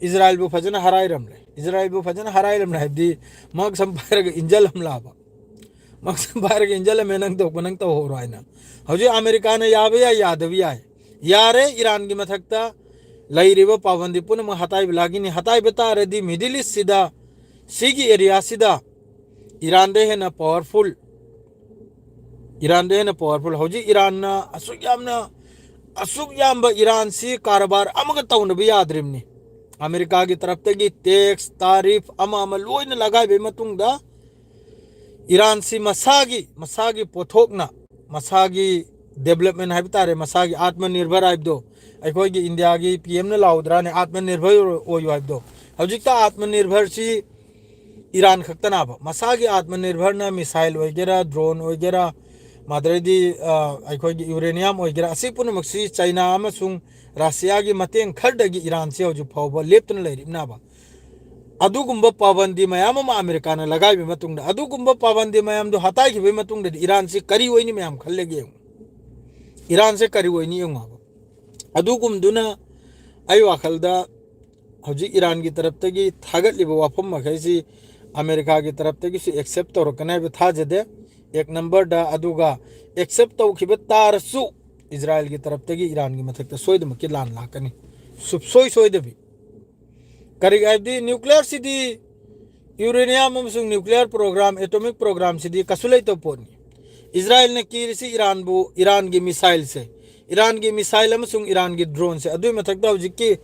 ꯏꯖꯔꯥꯏꯜꯕꯨ ꯐꯖꯅ ꯍꯥꯔꯥꯏꯔꯝꯂꯦ꯫ ꯏꯖꯔꯥꯏꯜꯕꯨ ꯐꯖꯅ ꯍꯥꯔꯥꯏꯔꯝꯂꯦ ꯍꯥꯏꯕꯗꯤ ꯃꯛꯁꯝ ꯄꯥꯏꯔꯒ ꯏꯟꯖꯜꯂꯝꯂꯥꯕ꯫ ꯃꯛꯁꯝ ꯄꯥꯏꯔꯒ ꯏꯟꯖꯜꯂꯝꯃꯦ, ꯅꯪ ꯇꯧꯕ ꯅꯪ ꯇꯧꯍꯧꯔꯣ ꯍꯥꯏꯅ꯫ ꯍꯧꯖꯤꯛ ꯑꯃꯦꯔꯤꯀꯥꯅ ꯌꯥꯕ ꯌꯥꯏ, ꯌꯥꯗꯕ ꯌꯥꯏ꯫ ꯌꯥꯔꯦ, ꯏꯔꯥꯟꯒꯤ ꯃꯊꯛꯇ ꯂꯩꯔꯤꯕ ꯄꯥꯕꯟꯗꯤ ꯄꯨꯝꯅꯃꯛ ꯍꯇꯥꯏꯕ ꯂꯥꯒꯤꯅꯤ꯫ ꯍꯇꯥꯏꯕ ꯇꯥꯔꯗꯤ ꯃꯤꯗꯜ ꯏꯁꯁꯤꯗ, ꯁꯤꯒꯤ ꯑꯦꯔꯤꯌꯥꯁꯤꯗ ꯏꯔꯥꯟꯗ ꯍꯦꯟꯅ ꯄꯋꯥꯔꯐꯨꯜ, ꯏꯔꯥꯟꯗ ꯍꯦꯟꯅ ꯄꯋꯥꯔꯐꯨꯜ꯫ ꯍꯧꯖꯤꯛ ꯏꯔꯥꯟꯅ ꯑꯁꯨꯛ ꯌꯥꯝꯅ, ꯑꯁꯨꯛ ꯌꯥꯝꯕ ꯏꯔꯥꯟꯁꯤ ꯀꯔꯕꯥꯔ ꯑꯃꯒ ꯇꯧꯅꯕ ꯌꯥꯗ꯭ꯔꯤꯕꯅꯤ꯫ ꯑꯃꯦꯔꯤꯀꯥꯒꯤ ꯇꯔꯞꯇꯒꯤ ꯇꯦꯛꯁ, ꯇꯥꯔꯤꯐ ꯑꯃ ꯑꯃ ꯂꯣꯏꯅ ꯂꯒꯥꯏꯕꯩ ꯃꯇꯨꯡꯗ ꯏꯔꯥꯟꯁꯤ ꯃꯁꯥꯒꯤ, ꯃꯁꯥꯒꯤ ꯄꯣꯠꯊꯣꯛꯅ, ꯃꯁꯥꯒꯤ ꯗꯦꯕꯂꯞꯃꯦꯟ ꯍꯥꯏꯕ ꯇꯥꯔꯦ, ꯃꯁꯥꯒꯤ ꯑꯥꯠꯃ ꯅꯤꯔꯚꯔ ꯍꯥꯏꯕꯗꯣ, ꯑꯩꯈꯣꯏꯒꯤ ꯏꯟꯗꯤꯌꯥꯒꯤ ꯄꯤ ꯑꯦꯝꯅ ꯂꯥꯎꯗ꯭ꯔꯥꯅꯦ, "ꯑꯥꯠꯃ ꯅꯤꯔꯚꯔ ꯑꯣꯏꯌꯨ" ꯍꯥꯏꯕꯗꯣ꯫ ꯍꯧꯖꯤꯛꯇ ꯑꯥꯠꯃ ꯅꯤꯔꯚꯔꯁꯤ ꯏꯔꯥꯟ ꯈꯛꯇꯅꯕ꯫ ꯃꯁꯥꯒꯤ ꯑꯥꯠꯃ ꯅꯤꯔꯚꯔꯅ ꯃꯤꯁꯥꯏꯜ ꯑꯣꯏꯒꯦꯔꯥ, ꯗ꯭ꯔꯣꯟ ꯑꯣꯏꯒꯦꯔꯥ, ꯃꯗꯩꯗꯤ, ꯑ, ꯑꯩꯈꯣꯏꯒꯤ ꯌꯨꯔꯦꯅꯤꯌꯝ ꯑꯣꯏꯒꯦꯔꯥ, ꯑꯁꯤ ꯄꯨꯝꯅꯃꯛꯁꯤ ꯆꯩꯅꯥ ꯑꯃꯁꯨꯡ ꯔꯁꯤꯌꯥꯒꯤ ꯃꯇꯦꯡ ꯈꯔꯗꯒꯤ ꯏꯔꯥꯟꯁꯤ ꯍꯧꯖꯤꯛ ꯐꯥꯎꯕ ꯂꯦꯞꯇꯅ ꯂꯩꯔꯤꯕꯅꯕ꯫ ꯑꯗꯨꯒꯨꯝꯕ ꯄꯥꯕꯟꯗꯤ ꯃꯌꯥꯝ ꯑꯃ ꯑꯃꯦꯔꯤꯀꯥꯅ ꯂꯒꯥꯏꯕ ꯃꯇꯨꯡꯗ, ꯑꯗꯨꯒꯨꯝꯕ ꯄꯥꯕꯟꯗꯤ ꯃꯌꯥꯝꯗꯨ ꯍꯇꯥꯏꯈꯤꯕꯒꯤ ꯃꯇꯨꯡꯗꯗꯤ ꯏꯔꯥꯟꯁꯤ ꯀꯔꯤ ꯑꯣꯏꯅꯤ ꯃꯌꯥꯝ ꯈꯜꯂꯒꯦ ꯌꯦꯡꯉꯨ꯫ ꯏꯔꯥꯟꯁꯦ ꯀꯔꯤ ꯑꯣꯏꯅꯤ ꯌꯦꯡꯉꯨ ꯍꯥꯏꯕ꯫ ꯑꯗꯨꯒꯨꯝꯗꯨꯅ ꯑꯩ ꯋꯥꯈꯜꯗ ꯍꯧꯖꯤꯛ ꯏꯔꯥꯟꯒꯤ ꯇꯔꯞꯇꯒꯤ ꯊꯥꯒꯠꯂꯤꯕ ꯋꯥꯐꯝ ꯃꯈꯩꯁꯤ ꯑꯃꯦꯔꯤꯀꯥꯒꯤ ꯇꯔꯞꯇꯒꯤꯁꯨ ꯑꯦꯛꯁꯦꯞ ꯇꯧꯔꯛꯀꯅꯤ ꯍꯥꯏꯕ ꯊꯥꯖꯗꯦ꯫ ꯑꯦꯛ ꯅꯝꯕꯔꯗ, ꯑꯗꯨꯒ ꯑꯦꯛꯁꯦꯞ ꯇꯧꯈꯤꯕ ꯇꯥꯔꯁꯨ ꯏꯖꯔꯥꯏꯜꯒꯤ ꯇꯔꯞꯇꯒꯤ ꯏꯔꯥꯟꯒꯤ ꯃꯊꯛꯇ ꯁꯣꯏꯗꯃꯛꯀꯤ ꯂꯥꯟ ꯂꯥꯛꯀꯅꯤ꯫ ꯁꯨꯞꯁꯣꯏ ꯁꯣꯏꯗꯕꯤ꯫ ꯀꯔꯤꯒꯤ ꯍꯥꯏꯕꯗꯤ ꯅ꯭ꯌꯨꯀ꯭ꯂꯤꯌꯔꯁꯤꯗꯤ, ꯌꯨꯔꯦꯅꯤꯌꯝ ꯑꯃꯁꯨꯡ ꯅ꯭ꯌꯨꯀ꯭ꯂꯤꯌꯔ ꯄ꯭ꯔꯣꯒ꯭ꯔꯥꯝ, ꯑꯦꯇꯣꯃꯤꯛ ꯄ꯭ꯔꯣꯒ꯭ꯔꯥꯝꯁꯤꯗꯤ ꯀꯩꯁꯨ ꯂꯩꯇꯕ ꯄꯣꯠꯅꯤ꯫ ꯏꯖꯔꯥꯏꯜꯅ ꯀꯤꯔꯤꯁꯤ ꯏꯔꯥꯟꯕꯨ, ꯏꯔꯥꯟꯒꯤ ꯃꯤꯁꯥꯏꯜꯁꯦ, ꯏꯔꯥꯟꯒꯤ ꯃꯤꯁꯥꯏꯜ ꯑꯃꯁꯨꯡ ꯏꯔꯥꯟꯒꯤ ꯗ꯭ꯔꯣꯟꯁꯦ꯫ ꯑꯗꯨꯒꯤ ꯃꯊꯛꯇ ꯍꯧꯖꯤꯛꯀꯤ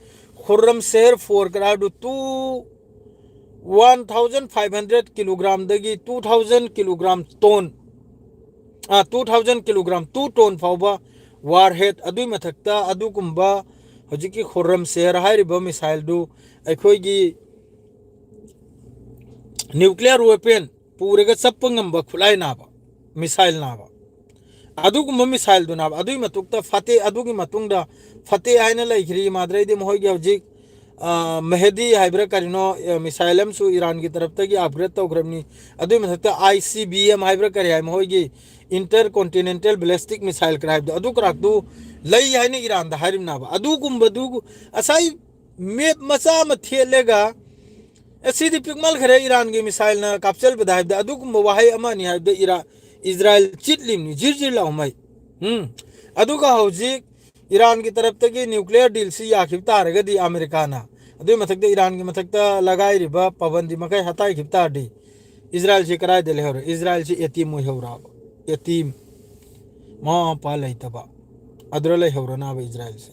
ꯈꯨꯔꯝ ꯁꯦꯍꯔ ꯐꯣꯔ ꯀꯔꯥꯗꯨ two, one thousand five hundred ꯀꯤꯂꯣꯒ꯭ꯔꯥꯝꯗꯒꯤ two thousand kilogram ton, uh, two thousand kilogram two ton ꯐꯥꯎꯕ ꯋꯥꯔꯍꯦꯗ, ꯑꯗꯨꯒꯤ ꯃꯊꯛꯇ ꯑꯗꯨꯒꯨꯝꯕ ꯍꯧꯖꯤꯛꯀꯤ ꯈꯨꯔꯝ ꯁꯦꯍꯔ ꯍꯥꯏꯔꯤꯕ ꯃꯤꯁꯥꯏꯜꯗꯨ ꯑꯩꯈꯣꯏꯒꯤ ꯅ꯭ꯌꯨꯀ꯭ꯂꯤꯌꯔ ꯋꯦꯄꯟ ꯄꯨꯔꯒ ꯆꯠꯄ ꯉꯝꯕ ꯈꯨꯠꯂꯥꯏ ꯅꯥꯕ, ꯃꯤꯁꯥꯏꯜ ꯅꯥꯕ, ꯑꯗꯨꯒꯨꯝꯕ ꯃꯤꯁꯥꯏꯜꯗꯨ ꯅꯥꯕ꯫ ꯑꯗꯨꯒꯤ ꯃꯇꯨꯡꯗ ꯐꯇꯦ, ꯑꯗꯨꯒꯤ ꯃꯇꯨꯡꯗ ꯐꯇꯦ ꯍꯥꯏꯅ ꯂꯩꯈ꯭ꯔꯤ꯫ ꯃꯥꯗ꯭ꯔꯩꯗꯤ ꯃꯈꯣꯏꯒꯤ ꯍꯧꯖꯤꯛ, ꯑ, ꯃꯦꯍꯗꯤ ꯍꯥꯏꯕ꯭ꯔꯥ ꯀꯔꯤꯅꯣ, ꯑ, ꯃꯤꯁꯥꯏꯜ ꯑꯃꯁꯨ ꯏꯔꯥꯟꯒꯤ ꯇꯔꯞꯇꯒꯤ ꯑꯞꯒ꯭ꯔꯦꯗ ꯇꯧꯈ꯭ꯔꯕꯅꯤ꯫ ꯑꯗꯨꯒꯤ ꯃꯊꯛꯇ ꯑꯥꯏ ꯁꯤ ꯕꯤ ꯑꯦꯝ ꯍꯥꯏꯕ꯭ꯔꯥ ꯀꯔꯤ ꯍꯥꯏ, ꯃꯈꯣꯏꯒꯤ ꯏꯟꯇꯔ ꯀꯣꯟꯇꯤꯅꯦꯟꯇꯦꯜ ꯕꯦꯂꯤꯁꯇꯤꯛ ꯃꯤꯁꯥꯏꯜ ꯀꯔꯤ ꯍꯥꯏꯕꯗꯣ, ꯑꯗꯨ ꯀꯔꯥꯛꯇꯨ ꯂꯩ ꯍꯥꯏꯅ ꯏꯔꯥꯟꯗ ꯍꯥꯏꯔꯤꯕꯅꯦꯕ꯫ ꯑꯗꯨꯒꯨꯝꯕꯗꯨ ꯉꯁꯥꯏ ꯃꯦꯞ ꯃꯆꯥ ꯑꯃ ꯊꯦꯠꯂꯒ, "ꯑꯦ, ꯁꯤꯗꯤ ꯄꯤꯛꯃꯜꯈ꯭ꯔꯦ, ꯏꯔꯥꯟꯒꯤ ꯃꯤꯁꯥꯏꯜꯅ ꯀꯥꯞꯆꯜꯕꯗ" ꯍꯥꯏꯕꯗ, ꯑꯗꯨꯒꯨꯝꯕ ꯋꯥꯍꯩ ꯑꯃ ꯑꯅꯤ ꯍꯥꯏꯕꯗ ꯏꯔꯥ-, ꯏꯁꯔꯥꯏꯜ ꯆꯤꯠꯂꯤꯕꯅꯤ, ꯖꯤꯔ ꯖꯤꯔ ꯂꯥꯎꯃꯩ꯫ ꯎꯝ꯫ ꯑꯗꯨꯒ ꯍꯧꯖꯤꯛ ꯏꯔꯥꯟꯒꯤ ꯇꯔꯞꯇꯒꯤ ꯅ꯭ꯌꯨꯀ꯭ꯂꯤꯌꯔ ꯗꯤꯜꯁꯤ ꯌꯥꯈꯤꯕ ꯇꯥꯔꯒꯗꯤ ꯑꯃꯦꯔꯤꯀꯥꯅ, ꯑꯗꯨꯒꯤ ꯃꯊꯛꯇ ꯏꯔꯥꯟꯒꯤ ꯃꯊꯛꯇ ꯂꯒꯥꯏꯔꯤꯕ ꯄꯥꯕꯟꯗꯤ ꯃꯈꯩ ꯍꯇꯥꯏꯈꯤꯕ ꯇꯥꯔꯗꯤ, ꯏꯁꯔꯥꯏꯜꯁꯤ ꯀꯗꯥꯏꯗ ꯂꯩꯍꯧꯔꯦ? ꯏꯁꯔꯥꯏꯜꯁꯤ ꯑꯦꯇꯤꯝ ꯑꯣꯏꯍꯧꯔꯕ? ꯑꯦꯇꯤꯝ, ꯃꯃꯥ ꯃꯄꯥ ꯂꯩꯇꯕ, ꯑꯗꯨꯗ ꯂꯩꯍꯧꯔꯅꯕ ꯏꯁꯔꯥꯏꯜꯁꯦ꯫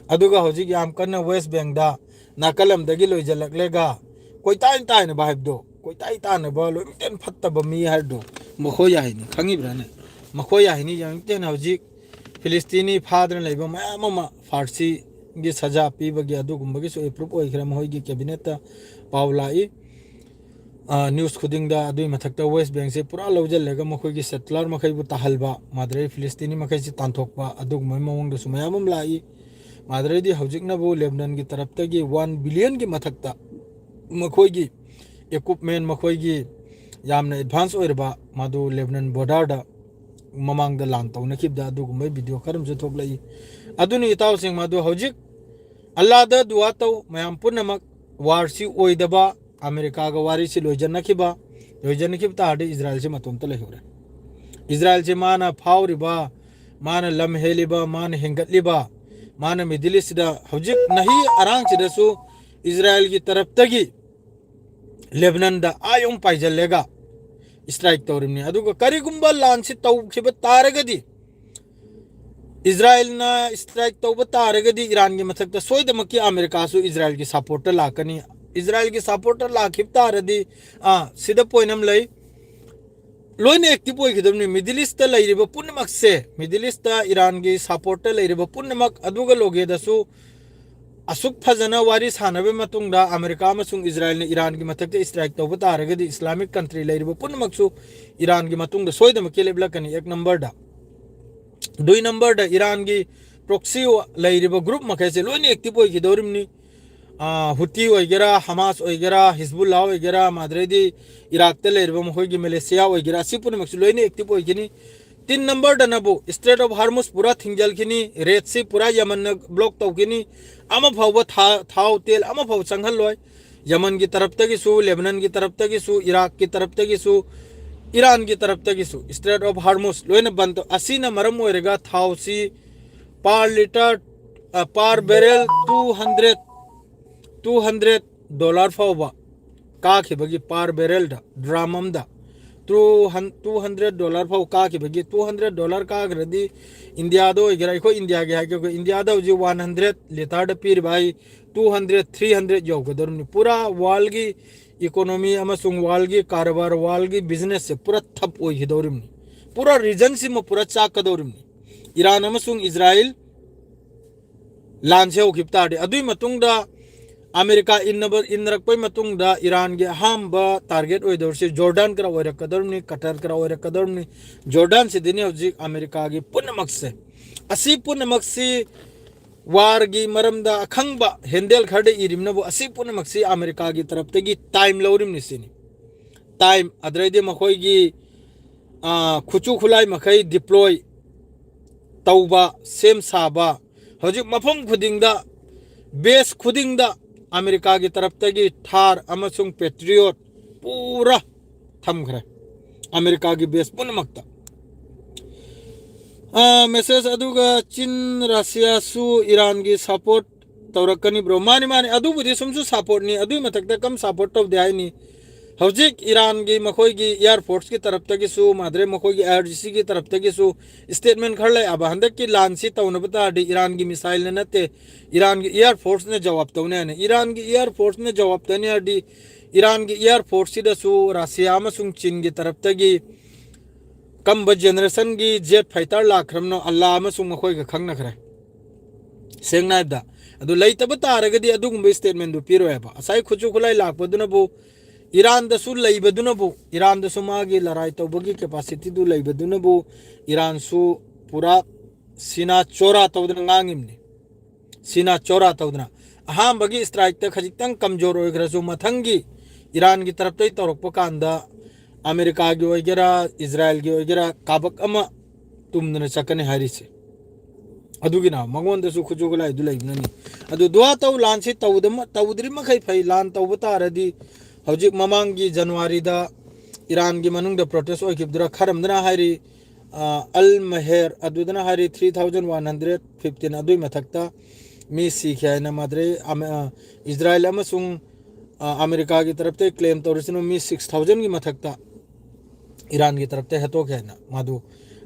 ꯑꯗꯨꯒ ꯍꯧꯖꯤꯛ ꯌꯥꯝ ꯀꯟꯅ ꯋꯦꯁ ꯕꯦꯡꯗ ꯅꯥꯀꯜ ꯑꯃꯗꯒꯤ ꯂꯣꯏꯖꯜꯂꯛꯂꯦꯒ, ꯀꯣꯏꯇꯥꯏ ꯇꯥꯏꯅꯕ ꯍꯥꯏꯕꯗꯣ, ꯀꯣꯏꯇꯥꯏ ꯇꯥꯅꯕ, ꯂꯣꯏꯃꯛꯇꯦꯟ ꯐꯠꯇꯕ ꯃꯤ ꯍꯥꯏꯕꯗꯣ ꯃꯈꯣꯏ ꯍꯥꯏꯅꯤ, ꯈꯪꯉꯤꯕ꯭ꯔꯥꯅꯦ? ꯃꯈꯣꯏ ꯍꯥꯏꯅꯤ, ꯌꯥꯝꯇꯦꯟ ꯍꯧꯖꯤꯛ ꯐꯤꯂꯤꯁꯇꯤꯅꯤ ꯐꯥꯗꯅ ꯂꯩꯕ ꯃꯌꯥꯝ ꯑꯃ ꯐꯥꯔꯁꯤꯒꯤ ꯁꯖꯥ ꯄꯤꯕꯒꯤ ꯑꯗꯨꯒꯨꯝꯕꯒꯤꯁꯨ ꯑꯦꯄ꯭ꯔꯨꯞ ꯑꯣꯏꯈ꯭ꯔꯦ, ꯃꯈꯣꯏꯒꯤ ꯀꯦꯕꯤꯅꯦꯠꯇ ꯄꯥꯎ ꯂꯥꯛꯏ꯫ ꯑ, ꯅ꯭ꯌꯨꯁ ꯈꯨꯗꯤꯡꯗ꯫ ꯑꯗꯨꯒꯤ ꯃꯊꯛꯇ ꯋꯦꯁ ꯕꯦꯡꯁꯦ ꯄꯨꯔꯥ ꯂꯧꯁꯤꯜꯂꯒ ꯃꯈꯣꯏꯒꯤ ꯁꯦꯇꯂꯔ ꯃꯈꯩꯕꯨ ꯇꯥꯍꯜꯕ, ꯃꯥꯗ꯭ꯔꯩ ꯐꯤꯂꯤꯁꯇꯤꯅꯤ ꯃꯈꯩꯁꯤ ꯇꯥꯟꯊꯣꯛꯄ, ꯑꯗꯨꯒꯨꯝꯕꯒꯤ ꯃꯑꯣꯡꯗꯁꯨ ꯃꯌꯥꯝ ꯑꯃ ꯂꯥꯛꯏ꯫ ꯃꯥꯗ꯭ꯔꯩꯗꯤ ꯍꯧꯖꯤꯛꯅꯕꯨ ꯂꯦꯕꯅꯟꯒꯤ ꯇꯔꯞꯇꯒꯤ ꯋꯥꯟ ꯕꯤꯂꯤꯌꯟꯒꯤ ꯃꯊꯛꯇ ꯃꯈꯣꯏꯒꯤ ꯏꯀ꯭ꯋꯤꯞꯃꯦꯟ, ꯃꯈꯣꯏꯒꯤ ꯌꯥꯝꯅ ꯑꯦꯗꯚꯥꯟꯁ ꯑꯣꯏꯔꯕ, ꯃꯗꯨ ꯂꯦꯕꯅꯟ ꯕꯣꯔꯗꯔꯗ ꯃꯃꯥꯡꯗ ꯂꯥꯟ ꯇꯧꯅꯈꯤꯕꯗ ꯑꯗꯨꯒꯨꯝꯕ ꯚꯤꯗꯤꯑꯣ ꯈꯔ ꯑꯃꯁꯨ ꯊꯣꯛꯂꯛꯏ꯫ ꯑꯗꯨꯅ ꯏꯇꯥꯎꯁꯤꯡ, ꯃꯗꯨ ꯍꯧꯖꯤꯛ ꯑꯜꯂꯥꯗ ꯗꯨꯋꯥ ꯇꯧ, ꯃꯌꯥꯝ ꯄꯨꯝꯅꯃꯛ꯫ ꯋꯥꯔꯁꯤ ꯑꯣꯏꯗꯕ, ꯑꯃꯦꯔꯤꯀꯥꯒ ꯋꯥꯔꯤꯁꯤ ꯂꯣꯏꯖꯅꯈꯤꯕ, ꯂꯣꯏꯖꯅꯈꯤꯕ ꯇꯥꯔꯗꯤ ꯏꯁꯔꯥꯏꯜꯁꯤ ꯃꯇꯣꯝꯇ ꯂꯩꯍꯧꯔꯦ꯫ ꯏꯁꯔꯥꯏꯜꯁꯤ ꯃꯥꯅ ꯐꯥꯎꯔꯤꯕ, ꯃꯥꯅ ꯂꯝ ꯍꯦꯜꯂꯤꯕ, ꯃꯥꯅ ꯍꯦꯟꯒꯠꯂꯤꯕ, ꯃꯥꯅ ꯃꯤꯗꯜ ꯏꯁꯇꯗ ꯍꯧꯖꯤꯛ ꯅꯍꯤ ꯑꯔꯥꯡꯁꯤꯗꯁꯨ ꯏꯁꯔꯥꯏꯜꯒꯤ ꯇꯔꯞꯇꯒꯤ ꯂꯦꯕꯅꯟꯗ ꯑꯥ ꯌꯧ ꯄꯥꯏꯖꯜꯂꯦꯒ ꯏꯁꯇ꯭ꯔꯥꯏꯛ ꯇꯧꯔꯤꯕꯅꯤ꯫ ꯑꯗꯨꯒ ꯀꯔꯤꯒꯨꯝꯕ ꯂꯥꯟꯁꯤ ꯇꯧꯈꯤꯕ ꯇꯥꯔꯒꯗꯤ, ꯏꯁꯔꯥꯏꯜꯅ ꯏꯁꯇ꯭ꯔꯥꯏꯛ ꯇꯧꯕ ꯇꯥꯔꯒꯗꯤ ꯏꯔꯥꯟꯒꯤ ꯃꯊꯛꯇ ꯁꯣꯏꯗꯃꯛꯀꯤ ꯑꯃꯦꯔꯤꯀꯥꯁꯨ ꯏꯁꯔꯥꯏꯜꯒꯤ ꯁꯄꯣꯔꯠꯇ ꯂꯥꯛꯀꯅꯤ꯫ ꯏꯁꯔꯥꯏꯜꯒꯤ ꯁꯄꯣꯔꯠꯇ ꯂꯥꯛꯈꯤꯕ ꯇꯥꯔꯗꯤ, ꯑꯥ, ꯁꯤꯗ ꯄꯣꯏꯟ ꯑꯃ ꯂꯩ꯫ ꯂꯣꯏꯅ ꯑꯦꯛꯇꯤꯚ ꯑꯣꯏꯈꯤꯗꯕꯅꯤ꯫ ꯃꯤꯗꯜ ꯏꯁꯇ ꯂꯩꯔꯤꯕ ꯄꯨꯝꯅꯃꯛꯁꯦ, ꯃꯤꯗꯜ ꯏꯁꯇ ꯏꯔꯥꯟꯒꯤ ꯁꯄꯣꯔꯠꯇ ꯂꯩꯔꯤꯕ ꯄꯨꯝꯅꯃꯛ, ꯑꯗꯨꯒ ꯂꯣꯒꯦꯗꯁꯨ ꯑꯁꯨꯛ ꯐꯖꯅ ꯋꯥꯔꯤ ꯁꯥꯟꯅꯕ ꯃꯇꯨꯡꯗ ꯑꯃꯦꯔꯤꯀꯥ ꯑꯃꯁꯨꯡ ꯏꯖꯔꯥꯏꯜꯅ ꯏꯔꯥꯟꯒꯤ ꯃꯊꯛꯇ ꯏꯁꯇ꯭ꯔꯥꯏꯛ ꯇꯧꯕ ꯇꯥꯔꯒꯗꯤ ꯏꯁꯂꯥꯃꯤꯛ ꯀꯟꯇ꯭ꯔꯤ ꯂꯩꯔꯤꯕ ꯄꯨꯝꯅꯃꯛꯁꯨ ꯏꯔꯥꯟꯒꯤ ꯃꯇꯨꯡꯗ ꯁꯣꯏꯗꯅꯃꯛꯀꯤ ꯂꯦꯞꯂꯛꯀꯅꯤ꯫ ꯑꯦꯛ ꯅꯝꯕꯔꯗ, ꯗꯨꯏ ꯅꯝꯕꯔꯗ ꯏꯔꯥꯟꯒꯤ ꯄ꯭ꯔꯣꯛꯁꯤ ꯂꯩꯔꯤꯕ ꯒ꯭ꯔꯨꯞ ꯃꯈꯩꯁꯦ ꯂꯣꯏꯅ ꯑꯦꯛꯇꯤꯚ ꯑꯣꯏꯈꯤꯗꯧꯔꯤꯕꯅꯤ꯫ ꯍꯨꯇꯤ ꯑꯣꯏꯒꯦꯔꯥ, ꯍꯃꯥꯁ ꯑꯣꯏꯒꯦꯔꯥ, ꯍꯤꯖꯕꯨꯜꯂꯥ ꯑꯣꯏꯒꯦꯔꯥ, ꯃꯥꯗ꯭ꯔꯩꯗꯤ ꯏꯔꯥꯛꯇ ꯂꯩꯔꯤꯕ ꯃꯈꯣꯏꯒꯤ ꯃꯦꯂꯦꯁꯤꯌꯥ ꯑꯣꯏꯒꯦꯔꯥ, ꯑꯁꯤ ꯄꯨꯝꯅꯃꯛꯁꯨ ꯂꯣꯏꯅ ꯑꯦꯛꯇꯤꯚ ꯑꯣꯏꯒꯅꯤ꯫ ꯇꯤꯟ ꯅꯝꯕꯔꯗꯅꯕꯨ ꯏꯁꯇ꯭ꯔꯦꯠ ꯑꯣꯐ ꯍꯥꯔꯃꯨꯁ ꯄꯨꯔꯥ ꯊꯤꯡꯖꯤꯜꯈꯤꯅꯤ, ꯔꯦꯠꯁꯤ ꯄꯨꯔꯥ ꯌꯃꯟꯅ ꯕ꯭ꯂꯣꯛ ꯇꯧꯈꯤꯅꯤ, ꯑꯃ ꯐꯥꯎꯕ ꯊꯥ-, ꯊꯥꯎ ꯇꯦꯜ ꯑꯃ ꯐꯥꯎꯕ ꯆꯪꯍꯜꯂꯣꯏ꯫ ꯌꯃꯟꯒꯤ ꯇꯔꯞꯇꯒꯤꯁꯨ, ꯂꯦꯕꯅꯟꯒꯤ ꯇꯔꯞꯇꯒꯤꯁꯨ, ꯏꯔꯥꯛꯀꯤ ꯇꯔꯞꯇꯒꯤꯁꯨ, ꯏꯔꯥꯟꯒꯤ ꯇꯔꯞꯇꯒꯤꯁꯨ ꯏꯁꯇ꯭ꯔꯦꯠ ꯑꯣꯐ ꯍꯥꯔꯃꯨꯁ ꯂꯣꯏꯅ ꯕꯟ ꯇꯧ-, ꯑꯁꯤꯅ ꯃꯔꯝ ꯑꯣꯏꯔꯒ ꯊꯥꯎꯁꯤ per litre, ꯑ, per barrel two hundred, two hundred dollar ꯐꯥꯎꯕ ꯀꯥꯈꯤꯕꯒꯤ, per barrelꯗ, ꯗ꯭ꯔꯥꯝ ꯑꯃꯗ two hundred, two hundred dollar ꯐꯥꯎ ꯀꯥꯈꯤꯕꯒꯤ, two hundred dollar ꯀꯥꯈ꯭ꯔꯗꯤ ꯏꯟꯗꯤꯌꯥꯗ ꯑꯣꯏꯒꯦꯔꯥ, ꯑꯩꯈꯣꯏ ꯏꯟꯗꯤꯌꯥꯒꯤ ꯍꯥꯏꯒꯦ, ꯑꯩꯈꯣꯏ ꯏꯟꯗꯤꯌꯥꯗ ꯍꯧꯖꯤꯛ one hundred litreꯗ ꯄꯤꯔꯤꯕ ꯍꯥꯏ, two hundred, three hundred ꯌꯧꯒꯗꯧꯔꯤꯕꯅꯤ꯫ ꯄꯨꯔꯥ ꯋꯥꯔꯜꯒꯤ ꯏꯀꯣꯅꯣꯃꯤ ꯑꯃꯁꯨꯡ ꯋꯥꯔꯜꯒꯤ ꯀꯔꯕꯥꯔ, ꯋꯥꯔꯜꯒꯤ ꯕꯤꯖꯤꯅꯦꯁꯁꯦ ꯄꯨꯔꯥ ꯊꯞ ꯑꯣꯏꯈꯤꯗꯧꯔꯤꯕꯅꯤ꯫ ꯄꯨꯔꯥ ꯔꯤꯖꯟꯁꯤꯃ ꯄꯨꯔꯥ ꯆꯥꯛꯀꯗꯧꯔꯤꯕꯅꯤ꯫ ꯏꯔꯥꯟ ꯑꯃꯁꯨꯡ ꯏꯖꯔꯥꯏꯜ ꯂꯥꯟꯁꯦ ꯍꯧꯈꯤꯕ ꯇꯥꯔꯗꯤ, ꯑꯗꯨꯒꯤ ꯃꯇꯨꯡꯗ ꯑꯃꯦꯔꯤꯀꯥ ꯏꯟꯅꯕ, ꯏꯟꯅꯔꯛꯄꯩ ꯃꯇꯨꯡꯗ ꯏꯔꯥꯟꯒꯤ ꯑꯍꯥꯟꯕ ꯇꯥꯔꯒꯦꯠ ꯑꯣꯏꯗꯧꯔꯤꯁꯦ ꯖꯣꯔꯗꯥꯟ ꯈꯔ ꯑꯣꯏꯔꯛꯀꯗꯧꯔꯤꯕꯅꯤ, ꯀꯇꯔ ꯈꯔ ꯑꯣꯏꯔꯛꯀꯗꯧꯔꯤꯕꯅꯤ꯫ ꯖꯣꯔꯗꯥꯟꯁꯤꯗꯅꯤ ꯍꯧꯖꯤꯛ ꯑꯃꯦꯔꯤꯀꯥꯒꯤ ꯄꯨꯝꯅꯃꯛꯁꯦ꯫ ꯑꯁꯤ ꯄꯨꯝꯅꯃꯛꯁꯤ ꯋꯥꯔꯒꯤ ꯃꯔꯝꯗ ꯑꯈꯪꯕ ꯍꯦꯟꯗꯦꯜ ꯈꯔꯗ ꯏꯔꯤꯕꯅꯕꯨ, ꯑꯁꯤ ꯄꯨꯝꯅꯃꯛꯁꯤ ꯑꯃꯦꯔꯤꯀꯥꯒꯤ ꯇꯔꯞꯇꯒꯤ ꯇꯥꯏꯝ ꯂꯧꯔꯤꯕꯅꯤ ꯁꯤꯅꯤ꯫ ꯇꯥꯏꯝ, ꯑꯗꯨꯗꯩꯗꯤ ꯃꯈꯣꯏꯒꯤ, ꯑ, ꯈꯨꯠꯁꯨ ꯈꯨꯠꯂꯥꯏ ꯃꯈꯩ ꯗꯤꯄ꯭ꯂꯣꯏ ꯇꯧꯕ, ꯁꯦꯝ ꯁꯥꯕ, ꯍꯧꯖꯤꯛ ꯃꯐꯝ ꯈꯨꯗꯤꯡꯗ, ꯕꯦꯁ ꯈꯨꯗꯤꯡꯗ ꯑꯃꯦꯔꯤꯀꯥꯒꯤ ꯇꯔꯞꯇꯒꯤ ꯊꯥꯔ ꯑꯃꯁꯨꯡ ꯄꯦꯇ꯭ꯔꯤꯌꯣꯠ ꯄꯨꯔꯥ ꯊꯝꯈ꯭ꯔꯦ ꯑꯃꯦꯔꯤꯀꯥꯒꯤ ꯕꯦꯁ ꯄꯨꯝꯅꯃꯛꯇ꯫ ꯑ, ꯃꯦꯁꯦꯖ ꯑꯗꯨꯒ ꯆꯤꯟ, ꯔꯁꯤꯌꯥꯁꯨ ꯏꯔꯥꯟꯒꯤ ꯁꯄꯣꯔꯠ ꯇꯧꯔꯛꯀꯅꯤ, ꯕ꯭ꯔꯣ꯫ ꯃꯥꯅꯤ, ꯃꯥꯅꯤ, ꯑꯗꯨꯕꯨꯗꯤ ꯁꯨꯝꯁꯨ ꯁꯄꯣꯔꯠꯅꯤ, ꯑꯗꯨꯒꯤ ꯃꯊꯛꯇ ꯀꯝ ꯁꯄꯣꯔꯠ ꯇꯧꯗꯦ ꯍꯥꯏꯅꯤ? ꯍꯧꯖꯤꯛ ꯏꯔꯥꯟꯒꯤ ꯃꯈꯣꯏꯒꯤ ꯏꯌꯥꯔ ꯐꯣꯔꯁꯀꯤ ꯇꯔꯞꯇꯒꯤꯁꯨ, ꯃꯥꯗ꯭ꯔꯦ ꯃꯈꯣꯏꯒꯤ ꯑꯥꯏ ꯑꯥꯔ ꯖꯤ ꯁꯤꯒꯤ ꯇꯔꯞꯇꯒꯤꯁꯨ ꯁ꯭ꯇꯦꯠꯃꯦꯟ ꯈꯔ ꯂꯩ꯫ ꯑꯕ ꯍꯟꯗꯛꯀꯤ ꯂꯥꯟꯁꯤ ꯇꯧꯅꯕ ꯇꯥꯔꯗꯤ ꯏꯔꯥꯟꯒꯤ ꯃꯤꯁꯥꯏꯜꯅ ꯅꯠꯇꯦ, ꯏꯔꯥꯟꯒꯤ ꯏꯌꯥꯔ ꯐꯣꯔꯁꯅ ꯖꯋꯥꯕ ꯇꯧꯅꯤ ꯍꯥꯏꯅ꯫ ꯏꯔꯥꯟꯒꯤ ꯏꯌꯥꯔ ꯐꯣꯔꯁꯅ ꯖꯋꯥꯕ ꯇꯧꯅꯤ ꯍꯥꯏꯔꯗꯤ ꯏꯔꯥꯟꯒꯤ ꯏꯌꯥꯔ ꯐꯣꯔꯁꯁꯤꯗꯁꯨ ꯔꯁꯤꯌꯥ ꯑꯃꯁꯨꯡ ꯆꯤꯟꯒꯤ ꯇꯔꯞꯇꯒꯤ ꯀꯝꯕ ꯖꯦꯅꯦꯔꯦꯁꯟꯒꯤ ꯖꯦꯠ ꯐꯥꯏꯇꯔ ꯂꯥꯛꯈ꯭ꯔꯕꯅꯣ ꯑꯜꯂꯥ ꯑꯃꯁꯨꯡ ꯃꯈꯣꯏꯒ ꯈꯪꯅꯈ꯭ꯔꯦ꯫ ꯁꯦꯡꯅ ꯍꯥꯏꯕꯗ, ꯑꯗꯨ ꯂꯩꯇꯕ ꯇꯥꯔꯒꯗꯤ ꯑꯗꯨꯒꯨꯝꯕ ꯁ꯭ꯇꯦꯠꯃꯦꯟꯗꯨ ꯄꯤꯔꯣꯏ ꯍꯥꯏꯕ꯫ ꯉꯁꯥꯏ ꯈꯨꯠꯁꯨ ꯈꯨꯠꯂꯥꯏ ꯂꯥꯛꯄꯗꯨꯅꯕꯨ, ꯏꯔꯥꯟꯗꯁꯨ ꯂꯩꯕꯗꯨꯅꯕꯨ, ꯏꯔꯥꯟꯗꯁꯨ ꯃꯥꯒꯤ ꯂꯔꯥꯏ ꯇꯧꯕꯒꯤ ꯀꯦꯄꯥꯁꯤꯇꯤꯗꯨ ꯂꯩꯕꯗꯨꯅꯕꯨ ꯏꯔꯥꯟꯁꯨ ꯄꯨꯔꯥ ꯁꯤꯅꯥ ꯆꯣꯔꯥ ꯇꯧꯗꯅ ꯉꯥꯡꯉꯤꯕꯅꯤ꯫ ꯁꯤꯅꯥ ꯆꯣꯔꯥ ꯇꯧꯗꯅ ꯑꯍꯥꯟꯕꯒꯤ ꯁ꯭ꯇ꯭ꯔꯥꯏꯛꯇ ꯈꯖꯤꯛꯇꯪ ꯀꯝꯖꯣꯔ ꯑꯣꯏꯈ꯭ꯔꯁꯨ, ꯃꯊꯪꯒꯤ ꯏꯔꯥꯟꯒꯤ ꯇꯔꯞꯇꯩ ꯇꯧꯔꯛꯄ ꯀꯥꯟꯗ ꯑꯃꯦꯔꯤꯀꯥꯒꯤ ꯑꯣꯏꯒꯦꯔꯥ, ꯏꯖꯔꯥꯏꯜꯒꯤ ꯑꯣꯏꯒꯦꯔꯥ, ꯀꯥꯕꯛ ꯑꯃ ꯇꯨꯝꯗꯅ ꯆꯠꯀꯅꯤ ꯍꯥꯏꯔꯤꯁꯦ꯫ ꯑꯗꯨꯒꯤꯅ ꯃꯉꯣꯟꯗꯁꯨ ꯈꯨꯠꯁꯨ ꯈꯨꯠꯂꯥꯏꯗꯨ ꯂꯩꯕꯅꯅꯤ꯫ ꯑꯗꯨ ꯗꯨꯋꯥ ꯇꯧ, ꯂꯥꯟꯁꯤ ꯇꯧꯗ-, ꯇꯧꯗ꯭ꯔꯤ ꯃꯈꯩ ꯐꯩ꯫ ꯂꯥꯟ ꯇꯧꯕ ꯇꯥꯔꯗꯤ, ꯍꯧꯖꯤꯛ ꯃꯃꯥꯡꯒꯤ ꯖꯅꯋꯥꯔꯤꯗ ꯏꯔꯥꯟꯒꯤ ꯃꯅꯨꯡꯗ ꯄ꯭ꯔꯣꯇꯦꯁ ꯑꯣꯏꯈꯤꯕꯗꯨꯔ ꯈꯔ ꯑꯃꯗꯅ ꯍꯥꯏꯔꯤ, ꯑ, ꯑꯜ ꯃꯍꯦꯔ ꯑꯗꯨꯗꯅ ꯍꯥꯏꯔꯤ three thousand one hundred fifteen, ꯑꯗꯨꯏ ꯃꯊꯛꯇ ꯃꯤ ꯁꯤꯈꯤ ꯍꯥꯏꯅ ꯃꯥꯗ꯭ꯔꯦ, ꯑꯃ-, ꯑ, ꯏꯖꯔꯥꯏꯜ ꯑꯃꯁꯨꯡ, ꯑ, ꯑꯃꯦꯔꯤꯀꯥꯒꯤ ꯇꯔꯞꯇ ꯀ꯭ꯂꯦꯝ ꯇꯧꯔꯤꯁꯤꯅ ꯃꯤ six thousand ꯒꯤ ꯃꯊꯛꯇ ꯏꯔꯥꯟꯒꯤ ꯇꯔꯞꯇ ꯍꯦꯠꯇꯣꯛꯈꯤ ꯍꯥꯏꯅ꯫ ꯃꯗꯨ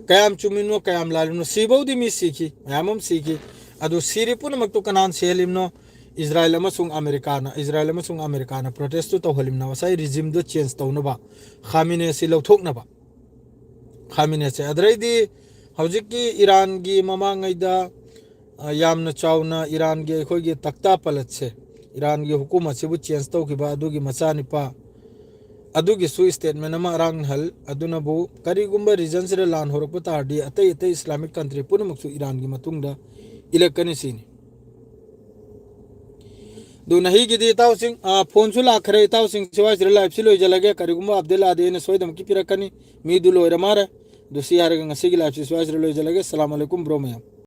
ꯀꯌꯥꯝ ꯆꯨꯝꯃꯤꯅꯣ, ꯀꯌꯥꯝ ꯂꯥꯜꯂꯤꯅꯣ? ꯁꯤꯕꯧꯗꯤ ꯃꯤ ꯁꯤꯈꯤ, ꯃꯌꯥꯝ ꯑꯃ ꯁꯤꯈꯤ꯫ ꯑꯗꯨ ꯁꯤꯔꯤ ꯄꯨꯝꯅꯃꯛꯇꯨ ꯀꯅꯥꯅ ꯁꯤꯍꯜꯂꯤꯕꯅꯣ? ꯏꯖꯔꯥꯏꯜ ꯑꯃꯁꯨꯡ ꯑꯃꯦꯔꯤꯀꯥꯅ, ꯏꯖꯔꯥꯏꯜ ꯑꯃꯁꯨꯡ ꯑꯃꯦꯔꯤꯀꯥꯅ ꯄ꯭ꯔꯣꯇꯦꯁꯇꯨ ꯇꯧꯍꯜꯂꯤꯕꯅ ꯉꯁꯥꯏ ꯔꯤꯖꯤꯝꯗꯨ ꯆꯦꯟꯖ ꯇꯧꯅꯕ, ꯈꯥꯃꯤꯅꯦꯁꯤ ꯂꯧꯊꯣꯛꯅꯕ꯫ ꯈꯥꯃꯤꯅꯦꯁꯤ ꯑꯗꯨꯗꯩꯗꯤ ꯍꯧꯖꯤꯛꯀꯤ ꯏꯔꯥꯟꯒꯤ ꯃꯃꯥꯡꯉꯩꯗ, ꯑ, ꯌꯥꯝꯅ ꯆꯥꯎꯅ ꯏꯔꯥꯟꯒꯤ ꯑꯩꯈꯣꯏꯒꯤ ꯇꯛꯇꯥ ꯄꯂꯠꯁꯦ, ꯏꯔꯥꯟꯒꯤ ꯍꯨꯀꯨꯃꯠꯁꯤꯕꯨ ꯆꯦꯟꯖ ꯇꯧꯈꯤꯕ ꯑꯗꯨꯒꯤ ꯃꯆꯥꯅꯤꯄꯥ, ꯑꯗꯨꯒꯤꯁꯨ ꯁ꯭ꯇꯦꯠꯃꯦꯟ ꯑꯃ ꯑꯔꯥꯡ ꯅꯍꯜ꯫ ꯑꯗꯨꯅꯕꯨ ꯀꯔꯤꯒꯨꯝꯕ ꯔꯤꯖꯟꯁꯤꯗ ꯂꯥꯟ ꯍꯧꯔꯛꯄ ꯇꯥꯔꯗꯤ ꯑꯇꯩ ꯑꯇꯩ ꯏꯁꯂꯥꯃꯤꯛ ꯀꯟꯇ꯭ꯔꯤ ꯄꯨꯝꯅꯃꯛꯁꯨ ꯏꯔꯥꯟꯒꯤ ꯃꯇꯨꯡꯗ ꯏꯜꯂꯛꯀꯅꯤ ꯁꯤꯅꯤ꯫ ꯑꯗꯨ ꯅꯍꯤꯒꯤꯗꯤ ꯏꯇꯥꯎꯁꯤꯡ, ꯑ, ꯐꯣꯟꯁꯨ ꯂꯥꯛꯈ꯭ꯔꯦ ꯏꯇꯥꯎꯁꯤꯡ, ꯁ꯭ꯋꯥꯏꯁꯤꯗ ꯂꯥꯏꯞꯁꯤ ꯂꯣꯏꯖꯤꯜꯂꯒꯦ꯫ ꯀꯔꯤꯒꯨꯝꯕ ꯑꯞꯗꯦꯠ ꯂꯥꯛꯑꯗꯤ ꯑꯩꯅ ꯁꯣꯏꯗꯅꯃꯛꯀꯤ ꯄꯤꯔꯛꯀꯅꯤ꯫ ꯃꯤꯗꯨ ꯂꯣꯏꯔ ꯃꯥꯜꯂꯦ꯫ ꯑꯗꯨ ꯁꯤ ꯍꯥꯏꯔꯒ ꯉꯁꯤꯒꯤ ꯂꯥꯏꯞꯁꯤ ꯁ꯭ꯋꯥꯏꯁꯤꯗ ꯂꯣꯏꯖꯤꯜꯂꯒꯦ꯫ ꯁꯂꯥꯝ ꯑꯂꯩꯀꯨꯝ ꯕ꯭ꯔꯣ ꯃꯌꯥꯝ꯫